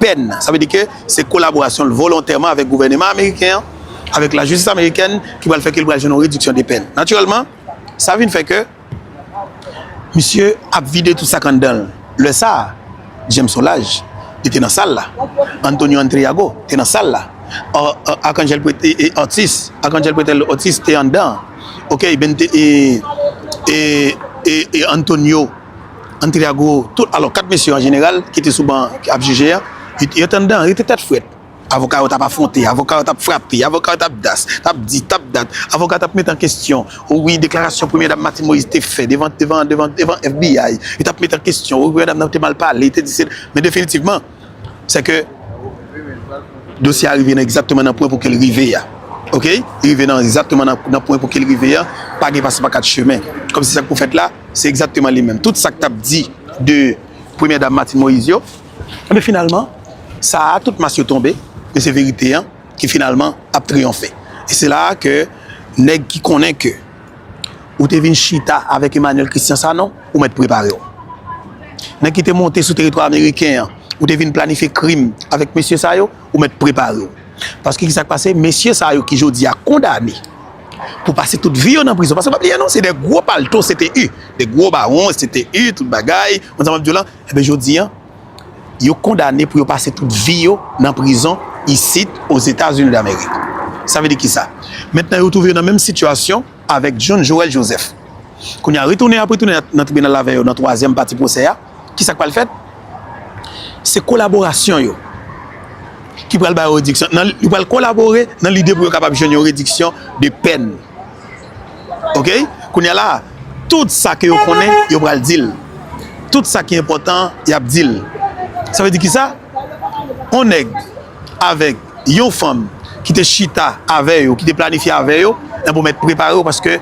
pèn. Sa vle di ke se kolaborasyon l volontèman avèk gouvèneman ameriken an, avèk lajistis amerikèn ki pral fè ke l pral jwenn yon rediksyon de pèn. Natirèlman, sa vin fè ke misye ap vide tout sa k anndan l. Lè sa a, James Solages, li te nan sal la. Antonio Andriago te nan sal la. Ar-, Ar-, Arcangel Pret-, e, e, Ortiz, Arcangel Pretel Ortiz te anndan. Oke, Bente, e, e, e, e Antonio Andriago, tout, alò, kat mesye an jeneral ki te sou ban ap jije a, yo, yo te anndan, yo te tèt frèt. Avoka yo t ap afwonte, avoka yo t ap frape, avoka yo t ap das, t ap di, t ap dat. Avoka t ap met an kesyon. O wi, deklarasyon Premyè Dam Martine Moïse te fè devan, devan, devan, devan F B I, yo t ap met an kesyon. O wi, Premyè Dam nan te mal pale, te di se, men definitivman, se ke dosye a rive nan egzakteman nan pwen pou ke l rive a. Oke? Li rive nan egzakteman nan, nan pwen pou ke l rive a. Pa gen pase pa kat chemen. Kòm se sa k pou fèt la, se egzakteman li menm. Tout sa k t ap di de Premyè Dam Martine Moïse yo, men finalman, sa a, tout mas yo tonbe, men se verite an ki finalman ap triyonfe. E se la a ke nèg ki konnen ke ou te vin chita avèk Emmanuel Christian Sanon, ou mèt prepare w. Nèg ki te monte sou teritwa ameriken an, ou te vin planifye krim avèk mesye sa yo, ou mèt prepare w. Paske ki sa k pase? Mesye sa yo ki jodi a kondane pou pase tout vi yo nan prizon. Paske pa bliye non, se de gwo palto, se te yu, de gwo bawon, se te yu, tout bagay, konn sa m ap di w lan, enben jodi a, yo kondane pou yo pase tout vi yo nan prizon isit Ozetazini Damerik. Sa vle di kisa? Mentnan yo twouve yo nan menm sitiyasyon avèk John Joël Joseph. Kounye a, retounen, ap retounen nan, nan tribinal avè yo nan twazyèm pati pwosè a, kisa k pral fèt? Se kolaborasyon yo ki pral ba yo rediksyon. Nan, yo pral kolabore nan lide pou yo kapab jwenn yon rediksyon de pèn. Oke? Kounye a la, tout sa ke yo konnen, yo pral di l. Tout sa ki enpòtan, y ap di l. Sa vle di kisa? On nèg avèk yon fanm ki te chita avè yo, ki te planifye avè yo, enben w mèt prepare w paske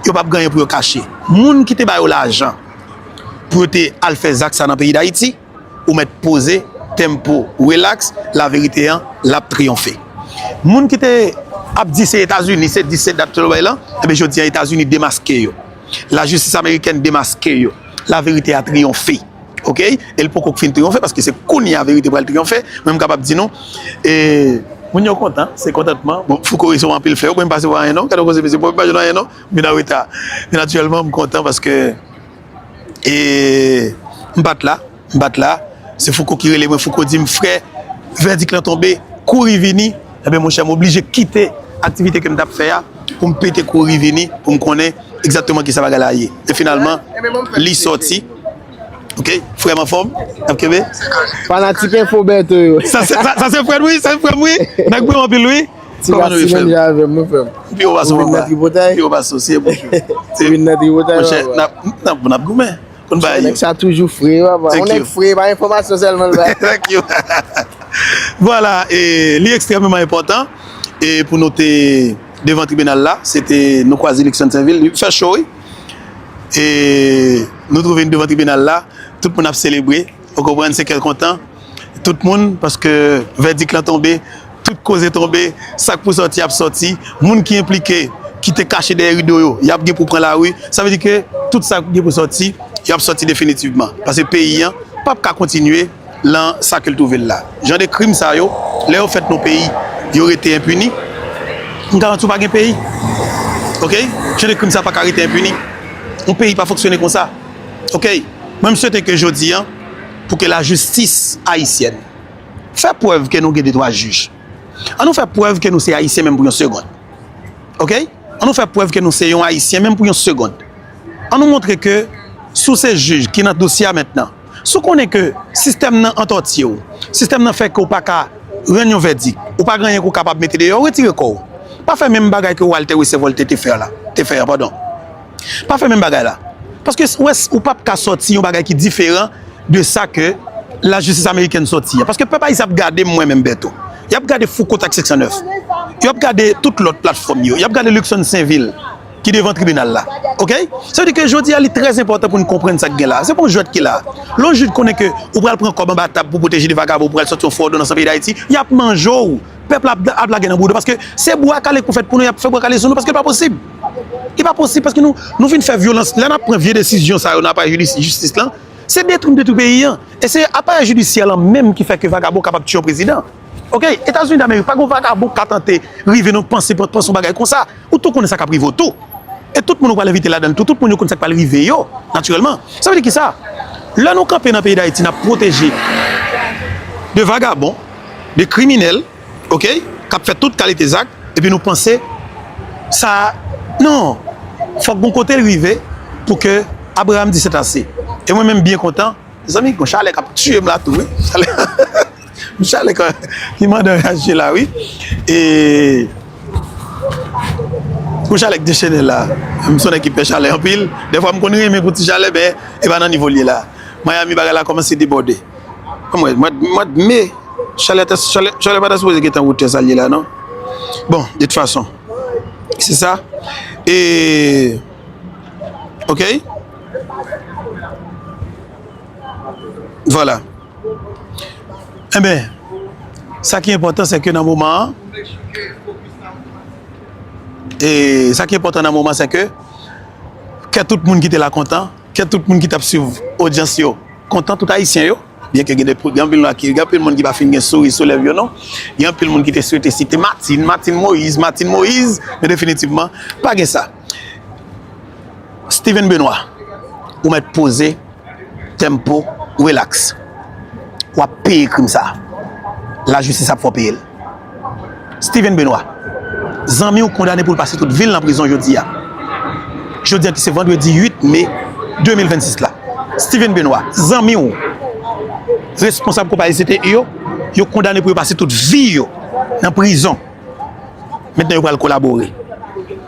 yo p ap gen anyen pou yo kache. Moun ki te ba yo lajan pou yo te al fè zak sa nan peyi Dayiti, ou mèt poze, tempo, relaks, laverite an, l ap triyonfe. Moun ki te ap di se Etazini, se di se dat yo bay lan, ebyen jodi a Etazini demaske yo. Lajistis amerikèn demaske yo. Laverite a triyonfe. Ok? E l poko fin triyonfe, paske se kounye a verite pral triyonfe. Mwen m kapab di nou, e, moun yo kontan, se kontantman. Bon, Fouco resevwa anpil flè, mwen m pa resevwa anyen non. Gade koze mesye, mwen pa jwenn anyen non. M vin an reta. Men natirèlman, m kontan paske, e, m pa t la. M pa t la. Se Fouco ki rele mwen, Fouco di m, frè, vèdik lan tonbe, kouri vini. Ebyen, monchè, m oblije kite aktivite ke m t ap fè a pou m pete kouri vini, pou m konnen egzakteman kisa bagay la ye. E finalman, li sòti. Ok, frè m anfòm, n ap kenbe. Fanatik enfo Bèto yo. Sa se, sa, sa se frè m wi, sa se frè m wi. Nèg brilyan anpil wi. Ti Kòman nou ye, gason frè m? Menm jan avè m, wi, frè m. Pi w pase w papa. Pi w pase w, se bon. Ou vin nan tripotay, papa. Monchè, n ap, n ap, n ap goumen. Konn bagay yo. Nèg sa toujou fre, papa. Yon nèg fre, pa enfòmasyon sèlman l bay. Thank you. Vwala, e, li ekstrèmeman enpòtan, e, pou nou te devan tribinal la, se te, nou kwaze Luckson Sainvil, li fè cho, wi. E, nou twouve n devan tribinal la, tout moun ap selebre, ou konprann, se kè l kontan. Tout moun, paske vèdik lan tonbe, tout koze tonbe, sa k pou sòti ap sòti, moun ki enplike, ki te kache dèyè rido yo, y ap gen pou pran lari. Sa vle di ke tout sa k gen pou sòti, y ap sòti definitivman. Paske peyi an p ap ka kontinye lan sa ke l twouve l la. Jan de krim sa yo, lè yo fèt nan peyi, yo rete enpini, m garanti w pa gen peyi. Ok? Jan de krim sa pa ka rete enpini. Yon peyi pa fonksyone konsa. Ok? Mwen, m swete ke jodi an, pou ke lajistis ayisyèn fè prèv ke nou gen de twa jij. An nou fè prèv ke nou se Ayisyen menm pou yon segonn. Ok? An nou fè prèv ke nou se yon Ayisyen menm pou yon segonn. An nou montre ke si w se jij ki nan dosye a mentnan, si w konnen ke sistèm nan antòtye w, sistèm nan fè ke w pa ka rann yon vèdik, ou pa gen anyen ke w kapab mete deyò, retire kò w. Pa fè menm bagay ke Walter Wesser Voltaire te fè la, te fè a, padon. Pa fè menm bagay la. Paske s-, w wè, s-, ou p ap ka sòti yon bagay ki diferan de sa ke lajistis amerikèn sòti a. Paske pèp ayisyen ap gade m mwen menm Bèto. Y ap gade Fouco ak senk san nèf. Y ap gade tout lòt platfòm yo. Y ap gade Luckson Sainvil ki devan tribinal la. Ok? Sa vle di ke jodi a, li trè enpòtan pou n konprann sa k gen la. Se pa yon jwèt ki la. Lè yon jij konnen ke ou pral pran kòb anba tab pou pwoteje de vagabon, ou pral sòti yon fo òdonans nan peyi Dayiti, y ap manje w. Pèp la ap, ap lage nan bouda, paske se bwa kale k pou fèt pou nou, y ap fè bwa kale sou nou, paske li pa posib. Li pa posib, paske nou, nou vin fè vyolans. Lè n ap pran vye desizyon sa yo nan aparèy jidis-, jistis lan, se detwi n detwi peyi an. E se aparèy jidisyè lan menm ki fè ke vagabon kapab tiye yon prezidan. Ok? Etazini Damerik, pa gen yon vagabon k ka tante rive nan panse, panse yon bagay konsa. Ou tou konnen sa k ap rive w tou. E tout moun ou pral envite ladan l tou, tout moun yo konn sa k pral rive yo, natirèlman. Sa vle di kisa? Lè nou kanpe nan peyi Dayiti, n ap pwoteje de vagabon, de kriminèl, ok, k ap fè tout kalite zak, epi nou panse sa, non, fòk gon kote l rive pou ke Abraham di c'est assez. E mwen menm byen kontan, mezanmi, gon chalè k ap tiye m la tou, wi. Chalè, gon chalè k, ki mande anraje la, wi. E gon chalè k dechennen la. M se yon nèg ki pè chalè anpil. Dèfwa m konn renmen pou ti chalè, men e pa nan nivo l ye la. Miami, bagay la kòmanse debòde. Anmwey, mwa, mwa me, chalè, chalè, chalè pa ta sipoze gentan wotè sa l ye la, non? Bon, de tout fason, se sa. E, ok? Vwala. Enben, sa ki enpòtan, se ke nan moman an, e sa ki enpòtan nan moman, se ke kè tout moun ki te la kontan, kè tout moun ki t ap swiv odyans yo kontan, tout Ayisyen yo, byen ke gen de, gen anpil moun ki, gen anpil moun ki pa fin gen souri sou lèv yo, non. Gen anpil moun ki te swete site Martine, Martine Moïse, Martine Moïse, men definitivman, pa gen sa. Steven Benoît, ou mèt poze, tempo, relax. W ap peye krim sa. Lajistis ap fè w peye l. Steven Benoît, zanmi w kondane pou l pase tout vi l nan prizon jodi a. Jodi a ki se vandredi uit me de mil vennsis la. Steven Benoît, zanmi w, responsab konpayi C T U yo, yo kondane pou yo pase tout vi yo nan prizon. Mentnan yo pral kolabore.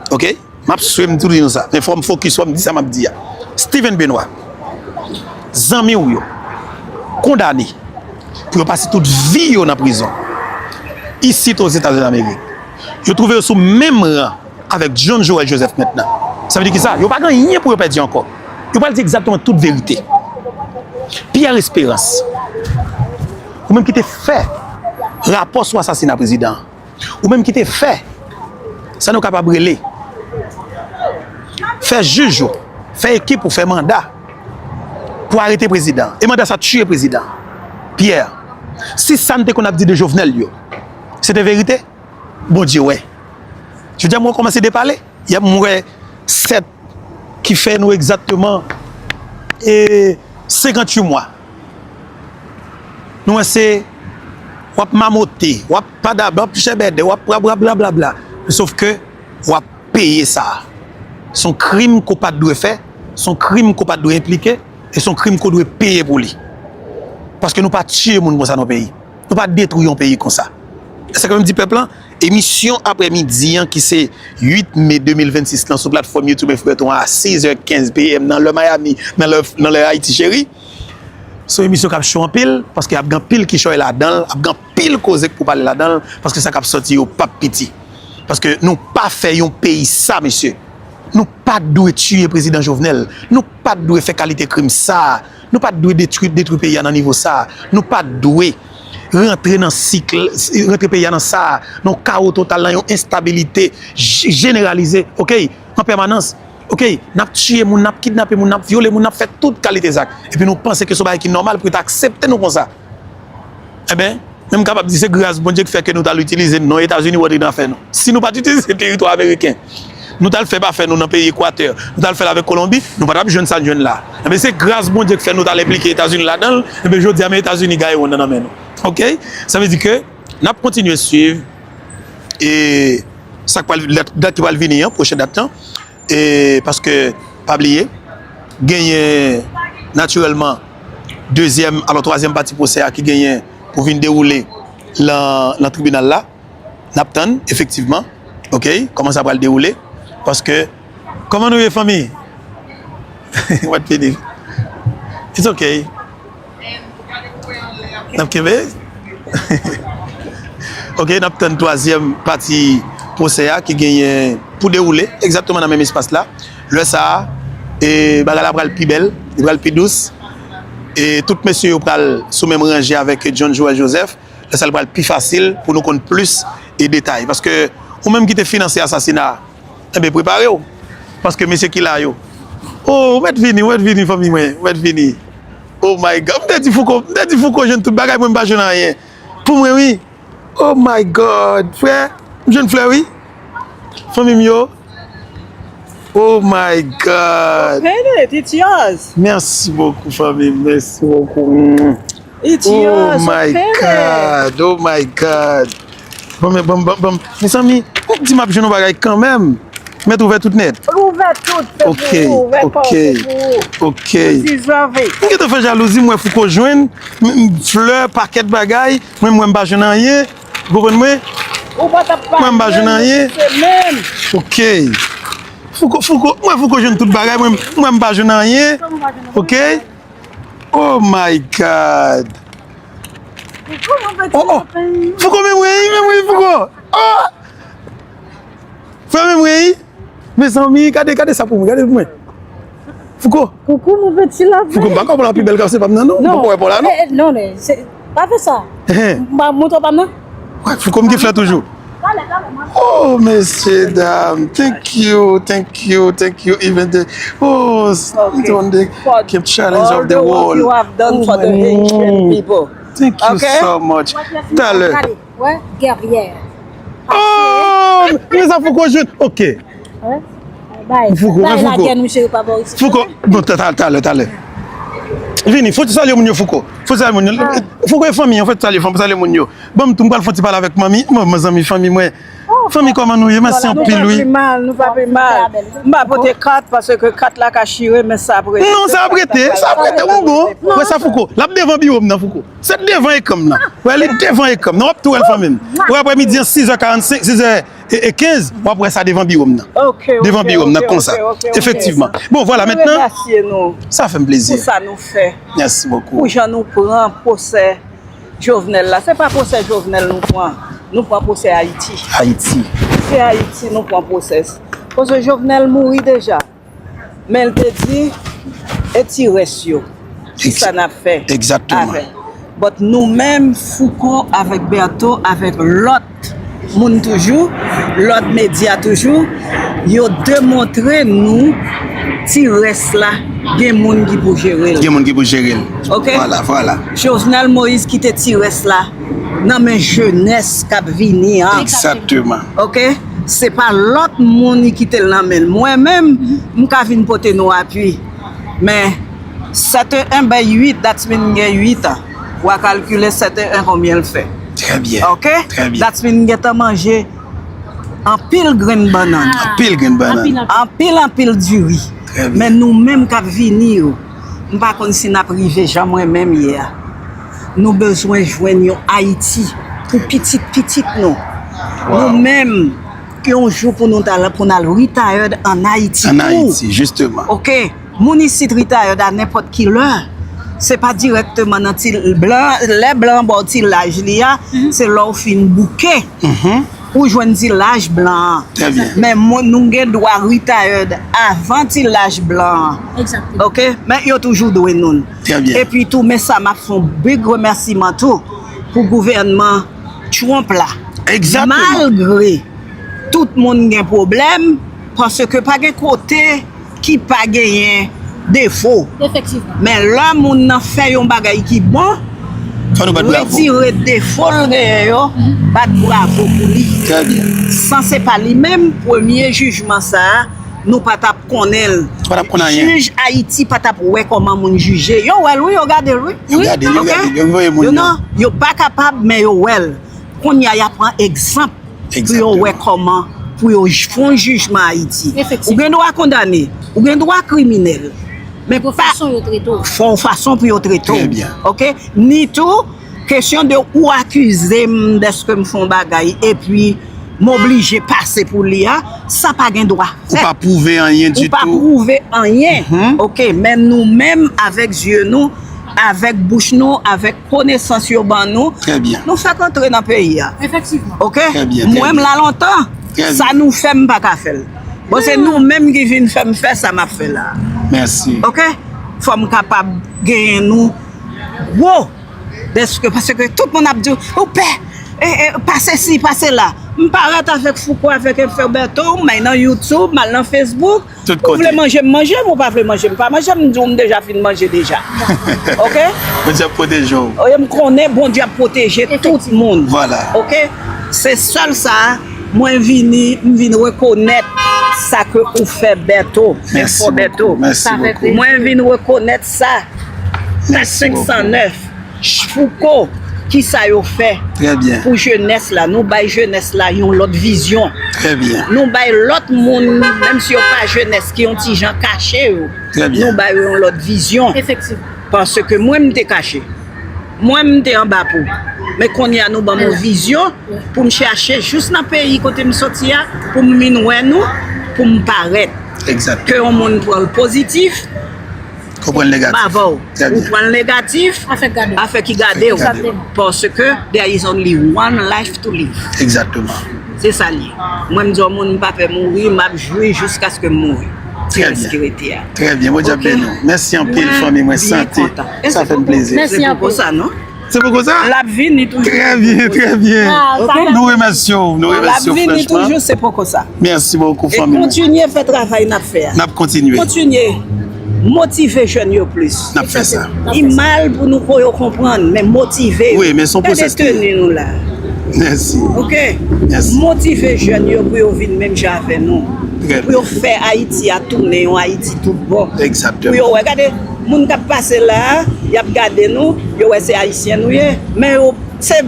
Ok? M ap swe m tou di nou sa. Men fò m fokis, fò m di sa m ap di a. Steven Benoît, zanmi w yo, kondane pou yo pase tout vi yo nan prizon. Isit Ozetazini Damerik. Yo twouve yo sou menm ran avèk John Joël Joseph mentnan. Sa vle di kisa? Yo pa gen anyen pou yo pèdi ankò. Yo pral di egzakteman tout verite. Pierre Espérance, ou menm ki te fè rapò sou asasina prezidan an, Ou menm ki te fè sa nou kapab rele, fè jij ou, fè ekip ou, fè manda pou arete prezidan. E manda sa tiye prezidan. Pierre, si sa n te konn ap di de Jovenel yo, se te verite, Bondye wè. Jodi a, mwen kòmanse depale. Yè, mwen wè sèt ki fè nou egzakteman e senkanntuit mwa. Nou wè se w ap mamote, w ap padabla, w ap chèbèdè, w ap bla bla bla bla bla. Sòf ke w ap peye sa. Se yon krim ke w pa t dwe fè, se yon krim ke w pa t dwe enplike, e se yon krim ke w dwe peye pou li. Paske nou pa tiye moun konsa nan peyi. Nou pa detwi yon peyi konsa. E sa ke m di pèp lan, emisyon aprè midi an ki se uit me de mil vennsis lan sou platfòm YouTube Frè Breton a six heures quinze P M nan lè Miami, nan lè, nan lè Ayiti cheri. Se yon emisyon k ap cho anpil, paske ap gen anpil kichòy ladan l, ap gen anpil koze k pou pale ladan l, paske sa k ap sòti yo p ap piti. Paske nou pa fè yon peyi sa, mesye. Nou pa t dwe tiye prezidan Jovenel. Nou pa t dwe fè kalite krim sa a. Nou pa t dwe detwi, detwi peyi a nan nivo sa a. Nou pa t dwe rantre nan sik, rantre peyi a nan sa a, nan yon kawo total, nan yon enstabilite je-, jeneralize, oke, an pèmanans. Oke, n ap tiye moun, n ap kidnape moun, n ap vyole moun, n ap fè tout kalite zak. Epi nou panse ke se yon bagay ki nòmal pou yo ta aksepte nou konsa. Enben, men m kapab di se gras Bondye k fè ke nou t al itilize non Etazini pou antre nan afè nou. Si nou pa t itilize teritwa ameriken, nou t al fè afè nou nan peyi Ekwatè, nou t al fè l avèk Kolonbi, nou pa t ap jwenn sa n jwenn la. Enben, se gras Bondye k fè nou t al enplike Etazini ladan l, enben, jodi a, men Etazini gaye wonn nan nan men nou. Oke? Sa vle di ke n ap kontinye swiv e sa k pral, dat, dat ki pral vini an, pwochen dat lan. E paske, pa bliye, genyen natirèlman dezyèm, alò twazyèm pati pwosè a ki genyen pou vin dewoule lan, lan tribinal la. N ap tann, efektivman, oke, kòman sa pral dewoule. Paske, kòman nou ye, fanmi? What fini? It's okay. N ap kenbe. Oke, n ap tann twazyèm pati pwosè a ki genyen pou dewoule egzakteman nan menm espas la. Lè sa a, e, bagay la pral pi bèl, li pral pi dous. E tout mesye yo pral sou menm ranje avèk John Joël Joseph. Lè sa a, li pral pi fasil pou nou konn plis e detay. Paske ou menm ki te finanse asasina, enben, prepare w. Paske mesye ki la yo. Oh, ou mèt vini, ou mèt vini, fanmi mwen, ou mèt vini. Oh my God. M te di Fouco, m te di Fouco jwenn tout bagay, mwen m pa jwenn anyen. Pou mwen, wi. Oh my God. Frè, m jwenn flè, wi. Fanmi m yo. Oh my God. Open it, it's yours. Mèsi bokou, fanmi m. Mèsi bokou. It's yours. Oh my God. Oh my God. Bon, men, bon, bon, bon. Mezanmi, ou di m ap jwenn yon bagay kanmenm. Mèt ouvè tout nèt. Ouvè tout, se pou ou, ouvè kò, se pou ou. Ok, ok. Deserve it. M gentan fè jalouzi, m wè Fouco jwenn, m, m, flè, pakèt bagay, mwen, mwen, m pa jwenn anyen, ou konprann mwen? Ou pa t ap pale, mwen, m pa jwenn anyen. Se menm. Ok. Fouco, Fouco, mwen, Fouco jwenn tout bagay, mwen, mwen, m pa jwenn anyen. Ok? Oh my God. Oh, oh. Fouco, men mwen, men mwen, Fouco. Oh! Frè, men mwen, mezanmi, gade, gade sa pou mwen, gade pou mwen. Fouco. Koukou, mon peti lapin. Fouco, m pa kwè w la pi bèl ke se pa m nan, non. Non. M pa kwè w la, non. Eh, eh, non, non, se, pa fè sa. Ehe. M pa montre w pa m nan. Wè, Fouco, m gen flè toujou. Talè, talè, mwen. Oh, mesye dam, thank you, thank you, thank you, even the, oh, even the Camp Challenge of the World. All the work you have done for the Haitian people. Thank you so much. Talè. Wè, guerrière. Oh, men sa Fouco jwenn. Ok. Wè. Bay, Fouco, bay men Fouco. Lagè nou, cheri, pa bò isi. Fouco, bon, ta-, ta-, talè, talè. Vini, fò w salye moun yo, Fouco. Fò w salye moun yo. Ah. Fouco e fanmi, an fèt, salye fanmi, salye moun yo. Bon, m tou, m pral fè yon ti pale avèk manmi, mwen, mwen, zanmi fanmi mwen. Oh, fanmi, kòman nou ye? Mèsi anpil, wi. Nou pa pi mal, nou pa pi mal. M pa pote kat, paske kat la ka chire, men sa ap rete. Non, sa ap rete, sa ap rete, ou bon. Wè sa, Fouco. L ap devan biwo m nan, Fouco. Se devan ekran m nan. Wè, li devan ekran m nan. W ap tou wè l fanmi m. Wè, aprè midi an, sis è karannsenk, sis è e, e kenz, w ap wè sa devan biwo m nan. Ok, ok, devan biwo m nan, ok, konsa. Ok, ok, ok. Efektivman. Bon, vwala, mentnan, sa fè m plezi. Pou sa nou fè. Mèsi bokou. Pou jan nou pran pwosè Jovenel la. Se pa pwosè Jovenel nou pran. Nou pran pwosè Ayiti. Ayiti. Se Ayiti nou pran pwosè. Paske Jovenel mouri deja. Men l te di, e ti rès yo, kisa n ap fè avè? Egzakteman. But nou menm, Fouco avèk Bertho, avèk lòt Moun toujou, lòt medya toujou, yo demontre nou ti rès la, gen moun ki pou jere l. Gen moun ki pou jere l. Ok? Vwala, vwala. Jovenel Moïse kite ti rès la nan men jenès k ap vini an. Egzakteman. Ok? Se pa lòt moun ki kite l nan men l. Mwen menm, m ka vin pote nou apui. Men, sèt e en bay uit, that mean gen uit an. W a kalkile sèt e en konbyen l fè. Trè byen. Ok? Trè byen. That mean gentan manje anpil grenn bannann. Anpil grenn bannann. Anpil, anpil. Anpil, anpil diri. Trè byen. Men nou menm k ap vini yo, m pa konn si n ap rive jan mwen menm ye a. Nou bezwen jwenn yon Ayiti pou pitit pitit nou. Wow. Nou menm, yon jou pou nou ta la, pou n al retired ann Ayiti tou. Ann Ayiti, jisteman. Ok, moun isit retired a nenpòt ki lè. Se pa dirèkteman nan ti blan, lè blan an ba w ti laj li a, se lè w fin bouke. Ou jwenn ti laj blan an. Trè byen. Men moun, nou gen dwa retired avan ti laj blan an. Egzakteman. Ok? Men yo toujou dwe nou l. Trè byen. Epi tou, men sa, m ap fè yon big remèsiman tou pou gouvènman Trump la. Egzakteman. Malgre tout moun gen pwoblèm, paske pa gen kote ki pa genyen defo. Efektivman. Men lè moun nan fè yon bagay ki bon, fò nou bat bravo. Retire defo l genyen yo, bat bravo pou li. Trè byen. San se pa li menm, premye jijman sa a, nou pa t ap konnen l. Pa t ap konn anyen. Jij Ayiti pa t ap wè kòman moun jije. Yo wè l wi, yo gade l wi. Yo gade l, yo gade l, yo voye moun yo. Yo pa kapab, men yo wè l. Kounye a, y ap pran egzanp pou yo wè kòman pou yo j-, fè yon jijman Ayiti. Efektivman. Ou gen dwa kondane, ou gen dwa kriminèl. Men pa fason yo trete w. Fè yon fason pou yo trete w. Trè byen. Ok? Ni tou, kesyon de ou akize m dèske m fè yon bagay, epi m oblije pase pou li a, sa pa gen dwa fèt. Ou pa pwouve anyen ditou. Ou pa pwouve anyen. Ok, men nou menm, avèk zye nou, avèk bouch nou, avèk konesans yo ban nou, trè byen, nou fèk antre nan peyi a. Efektivman. Ok? Trè byen, trè byen. Mwen, m la lontan. Trè byen. Sa nou fè, m pa ka fè l. Bon, se nou menm ki vin fè m fè sa m ap fè la. Mèsi. Ok? Fò m kapab genyen nou gwo. Dèske, paske tout moun ap di, ou pè, e, e, pase si, pase la. M parèt avèk Fouco, avèk F R Bertho, m al nan YouTube, m al nan Facebook. Tout kote. Ou vle manje m, manje m, ou pa vle manje m, pa manje m, m di w m deja fin manje deja. Ok? Bondye ap pwoteje w. Oye, m konnen Bondye ap pwoteje tout moun. Vwala. Ok? Se sèl sa, mwen vini, m vin rekonèt sa ke ou fè Bertho. Mèsi bokou. Mèsi bokou. Mwen vin rekonèt sa. Mèsi bokou. Senk san nèf. Fouco, kisa yo fè pou jenès la? Nou bay jenès la yon lòt vizyon. Trè byen. Nou bay lòt moun, menm si yo pa jenès, ki yon ti jan kache yo, nou bay yo yon lòt vizyon. Efektivman. Paske mwen, m te kache. Mwen, m te anba po. Men kounye a, nou ban m yon vizyon pou m chache jis nan peyi kote m soti a, pou m vin wè nou, pou m parèt. Egzakteman. Ke yon moun pran l pozitif, Ou pran l negatif. M avè w. Trè byen. Ou pran l negatif, afè k gade w. Afè ki gade w. Egzakteman. Paske there is only one life to live. Egzakteman. Se sa l ye. Mwen, m di yon moun, m pa pè mouri, m ap jwi jiskaske m mouri. Trè byen. Se rès ki rete a. Trè byen. Bondye ap beni w. Mèsi anpil, fanmi mwen, sante. Sa fè m plezi. Mèsi anpil. Se poko sa, non? Se poko sa? L ap vini toujou. Trè byen, trè byen. Nou remèsye w, nou remèsye w franchman. L ap vini toujou, se poko sa. Mèsi bokou, fanmi mwen. E kontinye fè travay n ap fè a. N ap kontinye. Kontinye motive jèn yo plis. N ap fè sa. Li mal pou nou, pou yo konprann, men motive yo. Wi, men se yon pwosès li ye. Gade teni nou la. Mèsi. Ok? Mèsi. Motive jèn yo pou yo vin menm jan avè nou. Trè byen. Pou yo fè Ayiti a tounen yon Ayiti tout bon. Egzakteman. Pou yo wè, gade, moun k ap pase la, y ap gade nou, yo wè se Ayisyen nou ye, men yo, se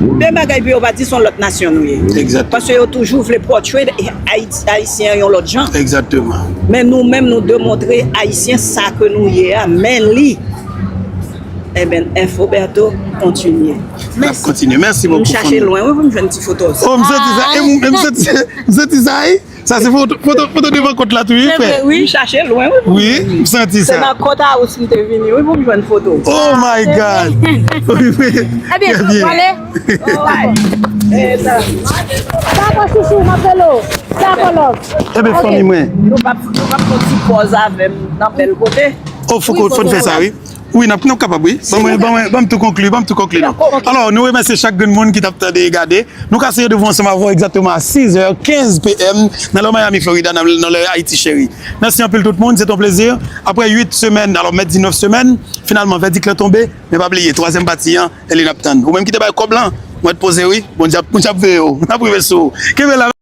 de bagay pou yo pa di se yon lòt nasyon nou ye. Egzakteman. Paske yo toujou vle portray Ayiti, Ayisyen an yon lòt jan. Egzakteman. Men nou menm, nou demontre Ayisyen sa ke nou ye a, men li. Eben, Info Bertho kontinye. N ap kontinye. Mèsi bokou, fanmi. M chache lwen, wi, pou m jwenn ti foto sa. Oh, m santi sa. E m, m santi, m santi sa, wi. Sa se foto, foto, foto devan kòt la tou, wi, frè. Se vre, wi. M chache lwen, wi, pou m jwenn. Wi, m santi sa. Se nan kòt a ou si m te vini, wi, pou m jwenn foto. Oh my God. Wi, wi. Ebyen, trè byen. Wale. Dakò, chouchou, m ap rele w. Dakò, love. Ebyen, fanmi mwen. Nou p ap, nou p ap fè ti pòz avè m nan bèl kote. Oh, fò n fè sa, wi. Wi, n ap, n ap kapab, wi. Ban mwen, ban mwen, ban m tou konkli, ban m tou konkli, non. Alò, nou remèsye chak grenn moun ki t ap tande e gade. Nou kase randevou ansanm avè w egzakteman a sis è kenz p m nan lè Miami, Florida, nan, nan lè Ayiti cheri. Mèsi anpil tout moun, se t on plezi. Apre uit semèn, alò, m mèt di nèf semèn, finalman, vèdik lan tonbe, men pa bliye, twazyèm pati an, e li n ap tann. Ou menm ki te bay kòb lan, mwen t poze wi, Bondye ap, Bondye ap veye w, n ap rive sou ou. Kenbe la.